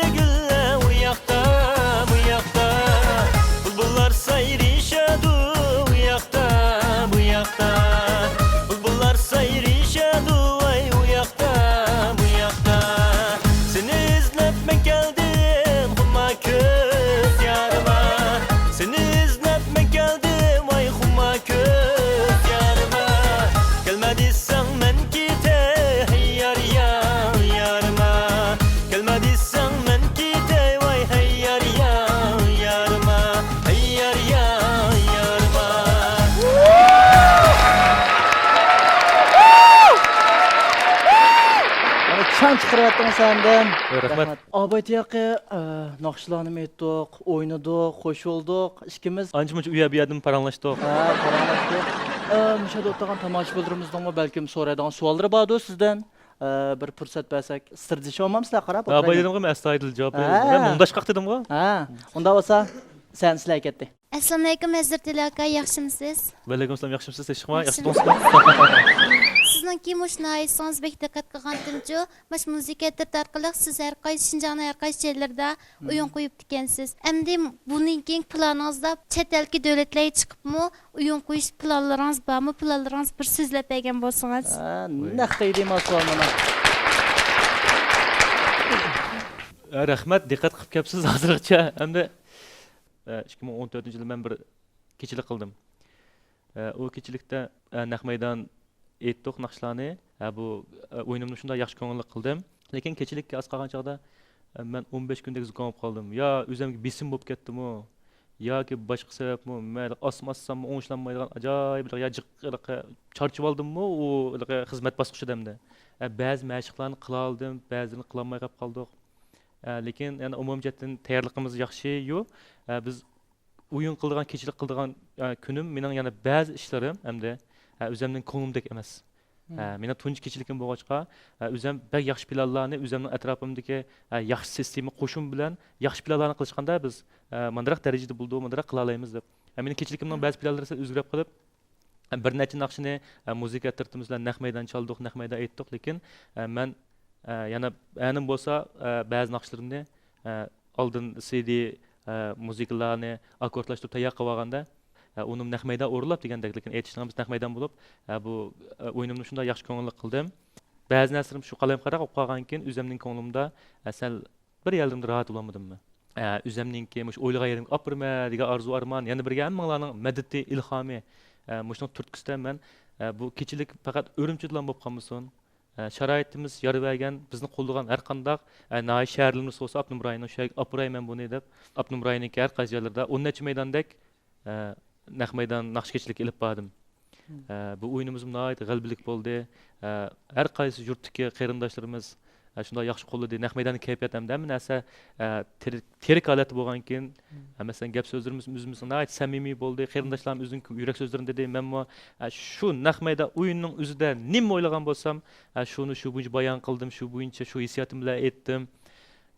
گۈللەر ئۇ ياقتا، بۇ ياقتا، بۇلبۇللار سايرىشىدۇ ئۇ ياقتا، بۇ ياقتا، بۇلبۇللار سايرىشىدۇ ۋاي ئۇ ياقتا، بۇ ياقتا. سېنى ئىزدەپ مەن كەلدىم خۇمار كۆز يارىما، سېنى ئىزدەپ مەن كەلدىم ۋاي خۇمار كۆز يارىما. كەلمە دېسەڭ مەن كېتەي ھەي يار، يار، يارىما. كەلمە دېسەڭ مەن كېتەي ۋاي ھەي يار، يار، يارىما. ھەي يار، يار، يارىما. مانا چاڭ چىقىرىۋەتتىڭ سەندىن. رەھمەت. ئاباي تىياقى، ئە، ناخشىلارنىمۇ ئېيتتۇق، ئوينىدۇق، خوش بولدۇق ئىككىمىز. ئانچە-مۇنچە ئۇ يەر بۇ يەردىمۇ پاراڭلاشتۇق. ھە، پاراڭلاشتۇق. ئە، مۇشۇ يەردە ئولتۇرغان تاماشىبىنلىرىمىزنىڭمۇ بەلكىم سورايدىغان سوئاللىرى باردۇ سىزدىن. ئە، بىر پۇرسەت بەرسەك، سىردىشىۋالمامسىلەر، قاراپ ئاباي ئولتۇرايلى. دېدىمغۇ، مەن ئەستايىدىل جاۋاب بېرىمەن. ھە. مەن مۇڭداشقاق دېدىمغۇ. ھە، ئۇنداق بولسا، سەن سىلەرگە كەتتى. ئەسسالامۇئەلەيكۇم، ھەزرىتى ئاكا، ياخشىمۇسىز؟ ۋەئەلەيكۇم ئەسسالام، ياخشىمۇسىز، تىنچلىقمۇ؟ ياخشى. ياخشى تۇرۇپسىزمۇ؟ سىزنىڭكى مۇشۇ ناھىيىسىڭىز بەك دىققەت قىلغانتىمچۇ، ماش مۇزىكا ئەترىتى ئارقىلىق سىز ھەر قايسى، شىنجاڭنىڭ ھەر قايسى جايلىرىدا ئويۇن قويۇپتىكەنسىز. ئەمدى بۇنىڭ كېيىنكى پىلانىڭىزدا چەت ئەلگە، دۆلەتلەرگە چىقىپمۇ ئويۇن قويۇش پىلانلىرىڭىز بارمۇ؟ پىلانلىرىڭىز بىر سۆزلەپ بەرگەن بولسىڭىز. ھە، نەق دەيدىما سوئال مانا. ھە، رەھمەت، دىققەت قىلىپ كەپسىز ھازىرغىچە. ئەمدى ئىككى مىڭ ئون تۆتىنچى يىلى مەن بىر كېچىلىك قىلدىم. ئۇ كېچىلىكتە نەق مەيدان ئېيتتۇق ناخشىلارنى. بۇ ئويۇنۇمنى شۇنداق ياخشى كۆڭۈللۈك قىلدىم. لېكىن كېچىلىككە ئاز قالغان چاغدا مەن ئون بەش كۈندەك زۇكام بولۇپ قالدىم. يا ئۆزۈمگە بېسىم بولۇپ كەتتىمۇ، ياكى باشقا سەۋەبمۇ، مەن ئاسما ئاسساممۇ ئوڭشىلالمايدىغان ئاجايىپ يا جىق، چارچىۋالدىممۇ ئۇ خىزمەت باسقۇچىدا ئەمدى. بەزى مەشىقلەرنى قىلالىدىم، بەزىلىرىنى قىلالماي قېلىپ قالدۇق. ئە، لېكىن يەنە ئومۇمىي جەھەتتىن تەييارلىقىمىز ياخشى-يۇ. ئە، بىز ئويۇن قىلىدىغان، كېچىلىك قىلىدىغان، ئە، كۈنۈم مېنىڭ يەنە بەزى ئىشلىرىم ئەمدى، ئە، ئۆزۈمنىڭ كۆڭلۈمدەك ئەمەس. ئە، مېنىڭ تۇنجى كېچىلىكىم بولغاچقا، ئە، ئۆزۈم بەك ياخشى پىلانلارنى، ئۆزۈمنىڭ ئەتراپىمدىكى، ئە، ياخشى سىستېما قوشۇن بىلەن ياخشى پىلانلارنى قىلىشقاندا بىز، ئە، ماندىراق دەرىجىدە بولىدۇ، ماندىراق قىلالايمىز دەپ. ئە، مېنىڭ كېچىلىكىمنىڭ بەزى پىلانلىرى سەل ئۆزگىرىپ قېلىپ، بىر نەچچە ناخشىنى، ئە، مۇزىكا ئەترىتىمىز بىلەن نەق مەيدان چالدۇق، نەق مەيدان ئېيتتۇق، لېكىن، ئە، مەن، ئە، يەنە، يەنە بولسا، ئە، بەزى ناخشىلىرىمنى، ئە، ئالدىن سىدى، ئە، مۇزىكىلارنى ئاككوردلاشتۇرۇپ تەييار قىلىۋالغاندا، ئە، ئۇنىمۇ نەق مەيدان ئورۇنلاپ دېگەندەك، لېكىن ئېيتىشنىڭ بىز نەق مەيدان بولۇپ، ئە، بۇ، ئە، ئويۇنۇمنى شۇنداق ياخشى كۆڭۈللۈك قىلدىم. بەزى نەرسىلىرىم شۇ قالايمىقانراق بولۇپ قالغاندىن كېيىن، ئۆزۈمنىڭ كۆڭلۈمدە، ئە، سەل بىر يەرلىرىمدە راھەت بولالمىدىممۇ؟ ئە، ئۆزەمنىڭكى مۇشۇ ئويلىغان يېرىمگە ئاپىرىمەن دېگەن ئارزۇ ئارمان، يەنە بىرگە ھەممىڭلارنىڭ مەدىتى، ئىلھامى، ئە، مۇشۇنىڭ تۈرتكىسىدە مەن، ئە، بۇ كېچىلىك پەقەت ئۈرۈمچىدىلا بولۇپ قالمىسۇن. ئە، شارائىتىمىز يار بەرگەن، بىزنى قوللىغان ھەر قانداق، ئە، ناھىيە شەھەرلىرىمىز بولسا، ئاپتونوم رايوننىڭ شۇ يەرگە ئاپىرايمەن بۇنى دەپ، ئاپتونوم رايوننىڭكى ھەر قايسى جايلىرىدا ئون نەچچە مەيداندەك ئە، نەق مەيدان ناخشا كېچىلىكى ئېلىپ باردىم. ئە، بۇ ئويۇنىمىزمۇ ناھايىتى غەلىبىلىك بولدى. ئە، ھەر قايسى يۇرتتىكى قېرىنداشلىرىمىز، ئە، شۇنداق ياخشى قوللىدى. نەق مەيداندا كەيپىيات ھەمدە ھەممە نەرسە، ئە، تىرىك، تىرىك ھالەتتە بولغانكىن، ئە، مەسىلەن، گەپ سۆزلىرىمىز ئۆزىمىزنىڭ ناھايىتى سەمىمىي بولدى. قېرىنداشلارمۇ ئۆزىنىڭ يۈرەك سۆزلىرىنى دېدى. مەنمۇ، ئە، شۇ نەق مەيدان ئويۇننىڭ ئۆزىدە نېمە ئويلىغان بولسام، ئە، شۇنى شۇ بويىچە بايان قىلدىم، شۇ بويىچە شۇ ھېسسىياتىم بىلەن ئېيتتىم،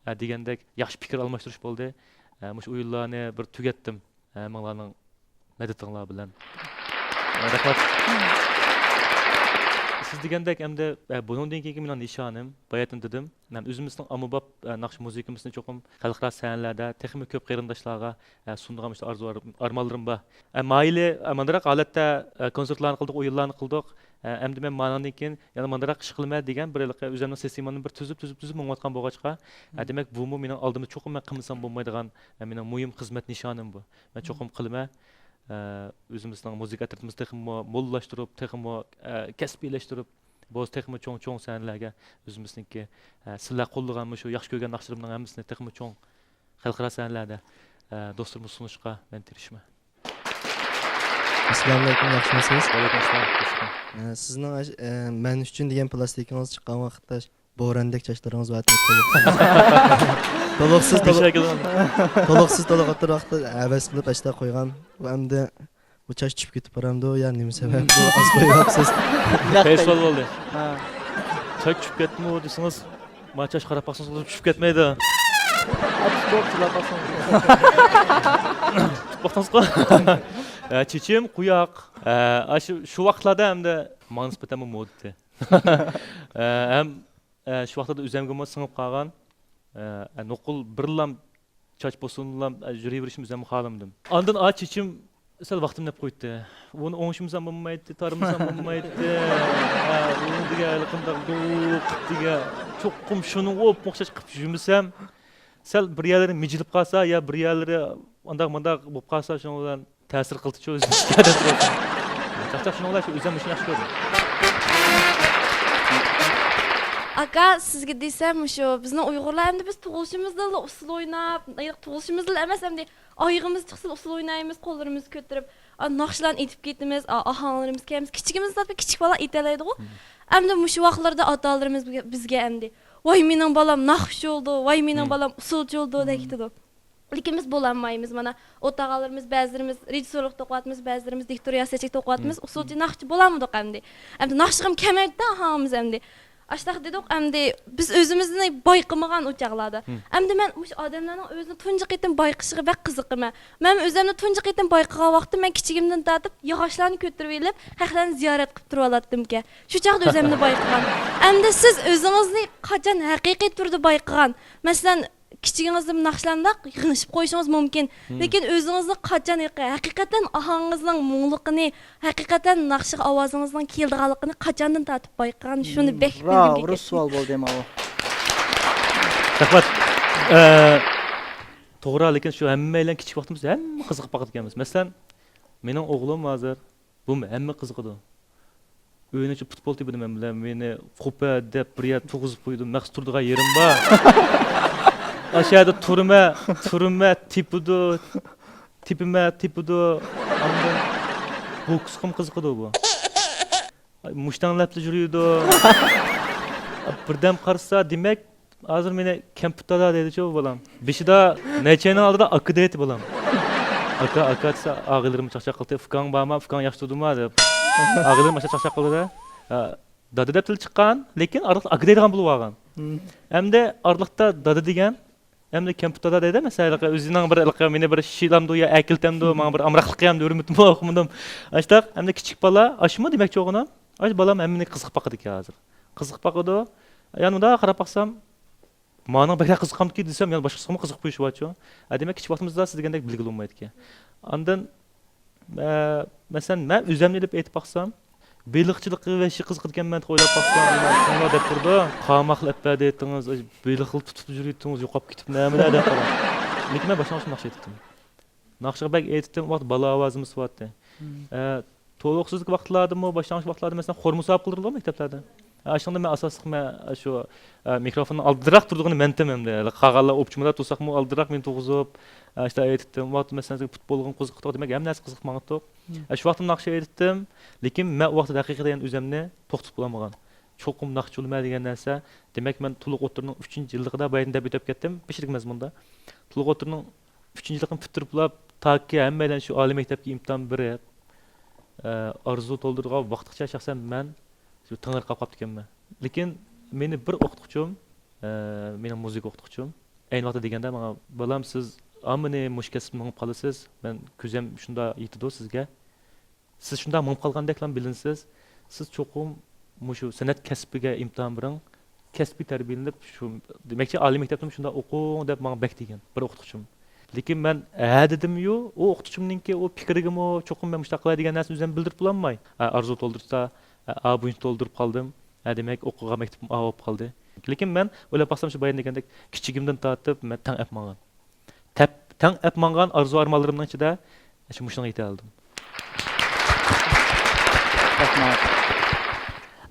ئە، دېگەندەك ياخشى پىكىر ئالماشتۇرۇش بولدى. ئە، مۇشۇ ئويۇنلارنى بىر تۈگەتتىم. ھەممىڭلارنىڭ مەدىتىڭلار بىلەن. رەھمەت. سىز دېگەندەك ئەمدى، ئە، بۇنىڭدىن كېيىنكى مېنىڭ نىشانىم، باياتىن دېدىم، مەن ئۆزىمىزنىڭ ئاممىباب، ئە، ناخشا مۇزىكىمىزنى چوقۇم خەلقئارا سەھنىلەردە تېخىمۇ كۆپ قېرىنداشلارغا، ئە، سۇنىدىغان مۇشۇ ئارزۇ ئار-، ئارمانلىرىم بار. ئە، مايىلى، ئە، ماندىراق ھالەتتە، ئە، كونسېرتلارنى قىلدۇق، ئويۇنلارنى قىلدۇق. ئە، ئەمدى مەن مانىڭدىن كېيىن يەنە ماندىراق ئىش قىلىمەن دېگەن بىر ھېلىقى ئۆزۈمنىڭ سىستېمامنى بىر تۈزۈپ، تۈزۈپ، تۈزۈپ مېڭىۋاتقان بولغاچقا، ئە، دېمەك، بۇمۇ مېنىڭ ئالدىمدا چوقۇم مەن قىلمىسام بولمايدىغان، ئە، مېنىڭ مۇھىم خىزمەت نىشانىم بۇ. مەن چوقۇم قىلىمەن. ئە، ئۆزىمىزنىڭ مۇزىكا ئەترىتىمىزنى تېخىمۇ موللاشتۇرۇپ، تېخىمۇ، ئە، كەسپىيلەشتۈرۈپ، بولسا تېخىمۇ چوڭ، چوڭ سەھنىلەرگە ئۆزىمىزنىڭكى، ئە، سىلەر قوللىغان مۇشۇ ياخشى كۆرگەن ناخشىلىرىمنىڭ ھەممىسىنى تېخىمۇ چوڭ خەلقئارا سەھنىلەردە، ئە، دوستلىرىمغا سۇنۇشقا مەن تىرىشىمەن. ئەسسالامۇئەلەيكۇم، ياخشىمۇسىز؟ ۋەئەلەيكۇم ئەسسالام. ئە، سىزنىڭ ئەش-، ئە، مەن ئۈچۈن دېگەن پىلاستىكىڭىز چىققان ۋاقىتتا بوراندەك چاچلىرىڭىز بار ئىدى. تولۇقسىز، تولۇق-، تولۇقسىز، تولۇق ئوتتۇرا ۋاقىتتا ھەۋەس قىلىپ ئەشتا قويغان. بۇ ئەمدى بۇ چاچ چۈشۈپ كېتىپ بارامدۇ يا نېمە سەۋەب بۇ ئاز قويۇۋاپسىز؟ پەيسىۋال بولدى. ھە. چاچ چۈشۈپ كەتتىمۇ دېسىڭىز، ما چاچ قاراپ باقسىڭىز چۈشۈپ كەتمەيدۇ. تۇتۇپ چىلاپ باقسىڭىز. تۇتۇپ باقتىڭىزغۇ؟ ئە، چېچىم قۇياق. ئە، ئاشۇ، شۇ ۋاقىتلاردا ئەمدى ماڭا نىسبەتەن بۇ مودا ئىدى. ئە، ھەم، ئە، شۇ ۋاقىتلاردا ئۆزۈمگىمۇ سىڭىپ قالغان. ئە، نوقۇل بىرلام چاچ بولسۇنلام، ئە، يۈرۈۋېرىشنى ئۆزۈم خالىمىدىم. ئاندىن ئا چېچىم سەل ۋاقتىمنى ئەپ قويدى. ئۇنى ئوڭشىمىسام بولمايتتى، تارىمىسام بولمايتتى. ئە، ئۇنى دېگەن ھېلىقىنداق دۇق دېگەن، چوقۇم شۇنى ئوپمۇ ئوخشاش قىلىپ يۈرمىسەم، سەل بىر يەرلىرى مىجىلىپ قالسا يا بىر يەرلىرى ئانداق مانداق بولۇپ قالسا، شۇنىڭ بىلەن تەسىر قىلدىچۇ ئۆزىمىزگە دەپ تۇرۇۋاتىمەن. چاقچاق شۇنىڭ بىلەن شۇ ئۆزۈم مۇشۇنى ياخشى كۆردۈم. ئاكا، سىزگە دېسەم، مۇشۇ بىزنىڭ ئۇيغۇرلار ئەمدى بىز تۇغۇلۇشىمىزدىنلا ئۇسسۇل ئويناپ، تۇغۇلۇشىمىزدىلا ئەمەس، ئەمدى ئايىغىمىز چىقسىلا ئۇسسۇل ئوينايمىز، قوللىرىمىزنى كۆتۈرۈپ، ئا، ناخشىلارنى ئېيتىپ كېتىمىز، ئا، ئاھاڭلىرىمىز كەيمىز. كىچىكىمىزدە كىچىك بالا ئېيتەلەيدىغۇ. ئەمدى مۇشۇ ۋاقىتلاردا ئاتا-ئانىلىرىمىز بىزگە، بىزگە ئەمدى، ۋاي مېنىڭ بالام ناخشىچى بولدى، ۋاي مېنىڭ بالام ئۇسسۇلچى بولدى دەيتتىدۇ. لېكىن بىز بولالمايمىز. مانا ئوتاقالىرىمىز، بەزىلىرىمىز رېژىسسورلۇق توقۇۋاتىمىز، بەزىلىرىمىز دىكتور رىياسەتچىلىك توقۇۋاتىمىز، ئۇسسۇلچى ناخشىچى بولالمىدۇق ئەمدى. ئەمدى ناخشىغىمۇ كەلمەيدۇ ئاھاڭىمىز ئەمدى. ئاشتاق دېدۇق ئەمدى، بىز ئۆزىمىزنى بايقىمىغان ئۇ چاغلاردا. ئەمدى مەن مۇشۇ ئادەملەرنىڭ ئۆزىنى تۇنجى قېتىم بايقىشىغا بەك قىزىقىمەن. مەن ئۆزۈمنى تۇنجى قېتىم بايقىغان ۋاقتىم مەن كىچىكىمدىن تارتىپ ياغاچلارنى كۆتۈرۈۋېلىپ، خەقلەرنى زىيارەت قىلىپ تۇرۇۋالاتتىمكەن. شۇ چاغدا ئۆزۈمنى بايقىغان. ئەمدى سىز ئۆزىڭىزنى قاچان ھەقىقىي تۈردە بايقىغان؟ مەسىلەن، كىچىكىڭىزدە ناخشىلارنى يىغىشىپ قويۇشىڭىز مۇمكىن. لېكىن ئۆزىڭىزنى قاچان ھەقىقەتەن ئاھاڭىڭىزنىڭ مۇڭلۇقىنى، ھەقىقەتەن ناخشىغا ئاۋازىڭىزنىڭ كېلىدىغانلىقىنى قاچاندىن تارتىپ بايقىغان؟ شۇنى بەك بىلگۈم كەلدى. سوئال بولدى ماۋۇ. رەھمەت. ئە، توغرا، لېكىن شۇ ھەممەيلەن كىچىك ۋاقتىمىزدا ھەممە قىزىقىپ باقىدىكەنمىز. مەسىلەن، مېنىڭ ئوغلۇم ھازىر بۇمۇ ھەممە قىزىقىدۇ. ئۆينىڭ ئىچىدە پۇتبول تېپىدۇ مەن بىلەن، مېنى خوپە دەپ بىر يەردە تۇرغۇزۇپ قويىدۇ، مەخسۇس تۇرىدىغان يېرىم بار. ئاشۇ يەردە تۇرىمەن، تۇرىمەن، تېپىدۇ، تېپىمەن، تېپىدۇ. ئاندىن بوكسقىمۇ قىزىقىدۇ بۇ. مۇشتەڭلەپلا يۈرىدۇ. بىردەم قارىسا، دېمەك، ھازىر مېنى كەمپۈت دادا دەيدىچۇ بالام. بېشىدا نەچچە ئاينىڭ ئالدىدا ئاكا دەيتتى بالام. ئاكا، ئاكا دېسە، ئاغىنىلىرىم چاقچاق قىلدى، ئۇكاڭ بارمۇ، ئۇكاڭ ياخشى تۇردىمۇ دەپ. ئاغىنىلىرىم ئاشۇ چاقچاق قىلدى. دادا دەپ تىلى چىققان، لېكىن ئارىلىقتا ئاكا دەيدىغان بولۇپ قالغان. ئەمدى ئارىلىقتا دادا دېگەن، ئەمدى كەمپۈت دادا دەيدۇ، مەسىلەن، ھېلىقى ئۆزىنىڭ بىر ھېلىقى مېنى بىر شىلامدۇ يا ئەكېلتەمدۇ، ماڭا بىر ئامراقلىق يامدۇ، ھۆرمىتىمۇ ئوقۇمىدىم. ئاشتاق، ئەمدى كىچىك بالا، ئاشۇمۇ دېمەكچى بولغىنىم. ئاشۇ بالام ھەممىنى قىزىقىپ باقىدىكەن ھازىر. قىزىقىپ باقىدۇ. يەنە مۇنداق قاراپ باقسام، مانىڭ بەكرەك قىزىقامدىكى دېسەم، يەنە باشقىسىغىمۇ قىزىق قويۇشۇۋاتىدۇ. ھە، دېمەك، كىچىك ۋاقتىمىزدا سىز دېگەندەك بىلگىلى بولمايدىكەن. ئاندىن، ئە، مەسىلەن، مەن ئۆزۈمنى ئېلىپ ئېيتىپ باقسام، بېلىقچىلىققا ۋەھشىي قىزىقىدىكەنمەن دەپ ئويلاپ باقسام، چوڭلار دەپ تۇرىدۇ، قاماقلا ئەپ بەردى ئېيتتىڭىز، بېلىقلا تۇتۇپ يۈرۈيتتىڭىز، يوقاپ كېتىپ نەمىلەر دەپ قاراڭ. لېكىن مەن باشلانغۇچتا ناخشا ئېيتتىم. ناخشىغا بەك ئېيتتىم، ئۇ ۋاقىت بالا ئاۋازىمۇ سىۋاتتى. ئە، تولۇقسىزلىك ۋاقىتلاردا، باشلانغۇچ ۋاقىتلاردا، مەسىلەن، خور مۇسابىقە قىلدۇرىدۇ مەكتەپلەردە. ئە، شۇنىڭدا مەن ئاساسلىق، مەن شۇ، ئە، مىكروفوندىن ئالدىراق تۇرىدىغىنى مەنتىم ئەمدى. قالغانلار ئوپچىمىدا تۇرساقمۇ، ئالدىراق مېنى تۇرغۇزۇپ، ئە، شۇنداق ئېيتتىم. ئۇ ۋاقىتتا، مەسىلەن، پۇتبولغىمۇ قىزىقىپ، دېمەك، ھەممە نەرسە قىزىقىپ ماڭاتتۇق. ئە، شۇ ۋاقىتتا ناخشا ئېيتتىم، لېكىن مەن ئۇ ۋاقىتتا ھەقىقەتەن ئۆزۈمنى توختىتىپ بولالمىغان. چوقۇم ناخشىچى بولىمەن دېگەن نەرسە. دېمەك، مەن تولۇق ئوتتۇرىنىڭ ئۈچىنچى يىللىقىدا بايىدىن دەپ ئۆتۈپ كەتتىم، بېشىدىكى مەزمۇندا. تولۇق ئوتتۇرىنىڭ ئۈچىنچى يىللىقىنى پۈتتۈرۈپ بولاپ، تاكى ھەممەيلەن شۇ ئالىي مەكتەپكە ئىمتىھان بېرىپ، ئە، ئارزۇ تولدۇرىدىغان ۋاقىتقىچە شەخسەن مەن شۇ تېڭىرقاپ قاپتىكەنمەن. لېكىن مېنى بىر ئوقۇتقۇچىم، ئە، مېنىڭ مۇزىكا ئوقۇتقۇچىم، ئەينى ۋاقىتتا دېگەندە ماڭا، بالام، سىز ھامىنى مۇشۇ كەسىپتە مېڭىپ قالىسىز، مەن كۆزۈم شۇنداق يېتىدۇ سىزگە. سىز شۇنداق مېڭىپ قالغاندەكلا بىلىنىسىز. سىز چوقۇم مۇشۇ سەنئەت كەسپىگە ئىمتىھان بېرىڭ، كەسپىي تەربىيەلىنىپ، شۇ، دېمەكچى، ئالىي مەكتەپتىمۇ شۇنداق ئوقۇڭ دەپ ماڭا بەك دېگەن بىر ئوقۇتقۇچىم. لېكىن مەن ھە دېدىميۇ، ئۇ ئوقۇتقۇچىمنىڭكى ئۇ پىكرىگىمۇ چوقۇم مەن مۇشۇنداق قىلاي دېگەن نەرسىنى ئۆزۈم بىلدۈرۈپ بولالماي، ھە، ئارزۇ تولدۇرسا، ھە، ئا بويىچە تولدۇرۇپ قالدىم. ھە، دېمەك، ئوقۇغان مەكتىپىم ئا بولۇپ قالدى. لېكىن مەن ئويلاپ باقسام، شۇ بايىن دېگەندەك، كىچىكىمدىن تارتىپ مەن تەڭ ئەپ ماڭغان. تەپ-، تەڭ ئەپ ماڭغان ئارزۇ-ئارمانلىرىمنىڭ ئىچىدە شۇ مۇشۇنىڭغا يېتەلىدىم. رەھمەت.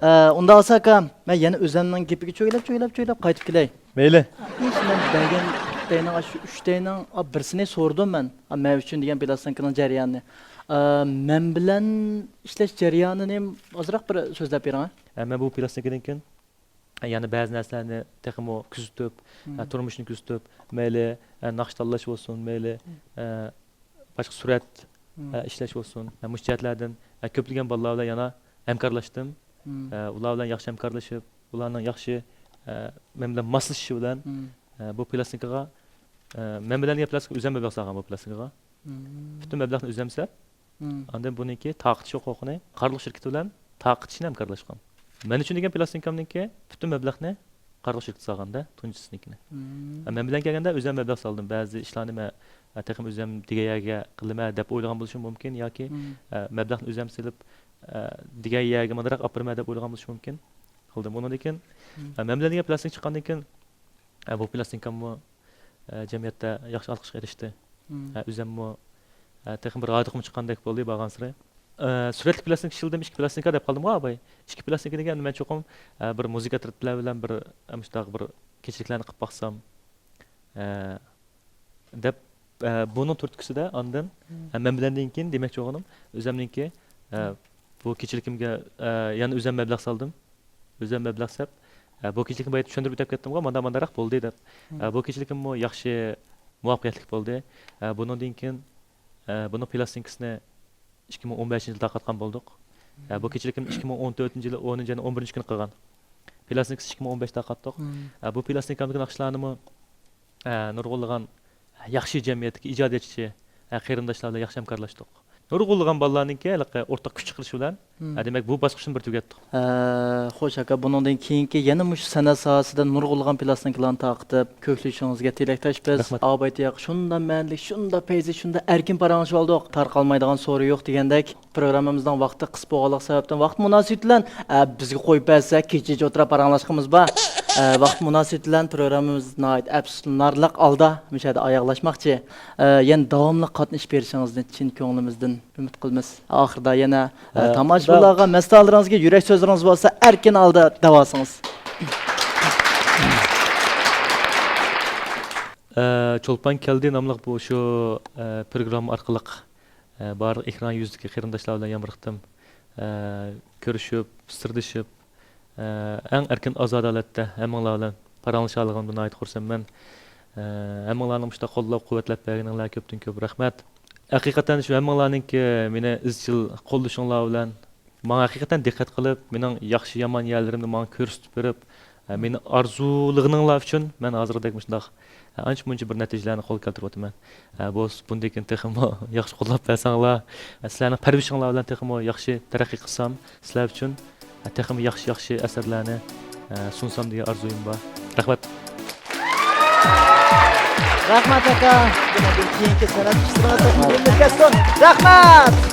ئە، ئۇنداق بولسا ئاكا، مەن يەنە ئۆزۈمنىڭ گېپىگە چۆگىلەپ، چۆگىلەپ، چۆگىلەپ قايتىپ كېلەي. مەيلى. ئىش مەن بەرگەن تەينىڭ، ئاشۇ ئۈچ تەينىڭ، ئا، بىرسىنى سورىدىم مەن. ئا، مەن ئۈچۈن دېگەن پىلاستىنكىنىڭ جەريانىنى. ئا، مەن بىلەن ئىشلەش جەريانىنى ئازراق بىر سۆزلەپ بېرىڭە. ئە، مەن بۇ پىلاستىنكىدىن كېيىن يەنە بەزى نەرسىلەرنى تېخىمۇ كۆزىتىپ، ئە، تۇرمۇشنى كۆزىتىپ، مەيلى، ئە، ناخشا تاللاش بولسۇن، مەيلى، ئە، باشقا سۈرەت، ئە، ئىشلەش بولسۇن. ئە، مۇشۇ جەھەتلەردىن، ئە، كۆپلىگەن بالىلار بىلەن يەنە ھەمكارلاشتىم. ئە، ئۇلار بىلەن ياخشى ھەمكارلىشىپ، ئۇلارنىڭ ياخشى، ئە، مەن بىلەن ماسلىشىشى بىلەن، ئە، بۇ پىلاستىنكىغا، ئە، مەن بىلەن دېگەن پىلاستىنكا ئۆزۈم مەبلەغ سالغان بۇ پىلاستىنكىغا. پۈتۈن مەبلەغنى ئۆزۈم سەپ، ئاندىن بۇنىڭكى تارقىتىش ھوقۇقىنى قارلۇق شىركىتى بىلەن تارقىتىشنى ھەمكارلاشقان. مەن ئۈچۈن دېگەن پىلاستىنكامنىڭكى پۈتۈن مەبلەغنى قارىغۇ شىركىتى سالغاندا، تۇنجىسىنىڭكىنى. مم. ئە، مەن بىلەن كەلگەندە ئۆزۈم مەبلەغ سالدىم. بەزى ئىشلارنى مەن، ئە، تېخىمۇ ئۆزۈم دېگەن يەرگە قىلىمەن دەپ ئويلىغان بولۇشۇم مۇمكىن ياكى، مم. ئە، مەبلەغنى ئۆزۈم سېلىپ، ئە، دېگەن يەرگە ماندىراق ئاپىرىمەن دەپ ئويلىغان بولۇشۇم مۇمكىن. قىلدىم. ئۇنىڭدىن كېيىن، مم. ئە، مەن بىلەن دېگەن پىلاستىنكا چىققاندىن كېيىن، ئە، بۇ پىلاستىنكاممۇ، ئە، جەمئىيەتتە ياخشى ئالقىشقا ئېرىشتى. مم. ئە، ئۆزۈممۇ، ئە، تېخىمۇ بىر ھاردۇقۇم چىققاندەك بولدى بارغانسېرى. ئە، سۈرەتلىك پىلاستىنكا ئىشلىدىم، ئىككى پىلاستىنكا دەپ قالدىمغۇ ئاباي. ئىككى پىلاستىنكا دېگەن مەن چوقۇم، ئە، بىر مۇزىكا ئاترىتلار بىلەن بىر، ئە، مۇشۇنداق بىر كېچىلىكلەرنى قىلىپ باقسام، ئە، دەپ، ئە، بۇنىڭ تۈرتكىسىدە ئاندىن، مم. ئە، مەن بىلەندىن كېيىن دېمەكچى بولغىنىم، ئۆزۈمنىڭكى، ئە، مم. بۇ كېچىلىكىمگە، ئە، يەنە ئۆزۈم مەبلەغ سالدىم. ئۆزۈم مەبلەغ سەپ، ئە، بۇ كېچىلىكنى بايا چۈشەندۈرۈپ ئۆتۈپ كەتتىمغۇ، مانداق مانداقراق بولدى دەپ. مم. ئە، بۇ كېچىلىكىممۇ ياخشى، مۇۋەپپەقىيەتلىك بولدى. ئە، بۇنىڭدىن كېيىن، ئە، بۇنىڭ پىلاستىنكىسىنى ئىككى مىڭ ئون بەشىنچى يىلى تارقاتقان بولدۇق. ئە، بۇ كېچىلىكىم ئىككى مىڭ ئون تۆتىنچى يىلى ئونىنچى ئاينىڭ ئون بىرىنچى كۈنى قىلغان. پىلاستىنكىسى ئىككى مىڭ ئون بەش تارقاتتۇق. مم. ئە، بۇ پىلاستىنكامدىكى ناخشىلارنىمۇ، ئە، نۇرغۇنلىغان ياخشى جەمئىيەتتىكى ئىجادىيەتچى، ئە، قېرىنداشلار بىلەن ياخشى ھەمكارلاشتۇق. نۇرغۇنلىغان بالىلارنىڭكى ھېلىقى ئورتاق كۈچ چىقىرىش بىلەن، مم. ئە، دېمەك، بۇ باسقۇچنى بىر تۈگەتتۇق. ئە، خوش ئاكا، بۇنىڭدىن كېيىنكى يەنە مۇشۇ سەنئەت ساھەسىدە نۇرغۇنلىغان پىلاستىنكىلارنى تارقىتىپ، كۆكلىشىڭىزگە تىلەكداشپىز. رەھمەت. ئاباي تېخى شۇنداق مەنىلىك، شۇنداق پەيزى، شۇنداق ئەركىن پاراڭلىشىۋالدۇق. تارقالمايدىغان سورۇن يوق دېگەندەك، پروگراممىمىزنىڭ ۋاقتى قىس بولغانلىقى سەۋەبتىن، ۋاقىت مۇناسىۋىتى بىلەن، ئە، بىزگە قويۇپ بەرسە، كېچىچە ئولتۇرۇپ پاراڭلاشقىمىز بار. ئە، ۋاقىت مۇناسىۋىتى بىلەن پروگراممىمىز ناھايىتى ئەپسۇسلىنارلىق ھالدا مۇشۇ يەردە ئاياغلاشماقچى. ئە، يەنە داۋاملىق قاتنىشىپ بېرىشىڭىزنى چىن كۆڭلىمىزدىن ئۈمىد قىلىمىز. ئاخىرىدا يەنە، ئە، ئە، تاماشىبىنلارغا، مەستانىلىرىڭىزگە يۈرەك سۆزلىرىڭىز بولسا، ئەركىن ھالدا دەۋالسىڭىز. ئە، چولپان كەلدى ناملىق بۇ شۇ، ئە، پروگرامما ئارقىلىق، ئە، بارلىق ئېكران يۈزىدىكى قېرىنداشلار بىلەن يامرىقتىم، ئە، كۆرۈشۈپ، سىردىشىپ، ئە، ئەڭ ئەركىن، ئازادە ھالەتتە ھەممىڭلار بىلەن پاراڭلىشالىغىنىمدىن ناھايىتى خۇرسەنمەن. ئە، ھەممىڭلارنىڭ مۇشۇنداق قوللاپ-قۇۋۋەتلەپ بەرگىنىڭلارغا كۆپتىن كۆپ رەھمەت. ھەقىقەتەن شۇ ھەممىڭلارنىڭكى مېنى ئىزچىل قوللىشىڭلار بىلەن، ماڭا ھەقىقەتەن دىققەت قىلىپ، مېنىڭ ياخشى-يامان يەرلىرىمنى ماڭا كۆرسىتىپ بېرىپ، ئە، مېنى ئارزۇلىغىنىڭلار ئۈچۈن مەن ھازىرقىدەك مۇشۇنداق، ئە، ئانچە-مۇنچە بىر نەتىجىلەرنى قولغا كەلتۈرۈۋاتىمەن. ئە، بۇ، بۇندىن كېيىن تېخىمۇ ياخشى قوللاپ بەرسەڭلار، ئە، سىلەرنىڭ پەرۋىشىڭلار بىلەن تېخىمۇ ياخشى تەرەققىي قىلسام، سىلەر ئۈچۈن، ئە، تېخىمۇ ياخشى، ياخشى ئەسەرلەرنى، ئە، سۇنسام دېگەن ئارزۇيۇم بار. رەھمەت. رەھمەت، ئاكا. بۇنىڭدىن كېيىنكى سەنئەت ئىشلىرىڭىز تېخىمۇ ئۈنۈملۈك كەتسۇن. رەھمەت.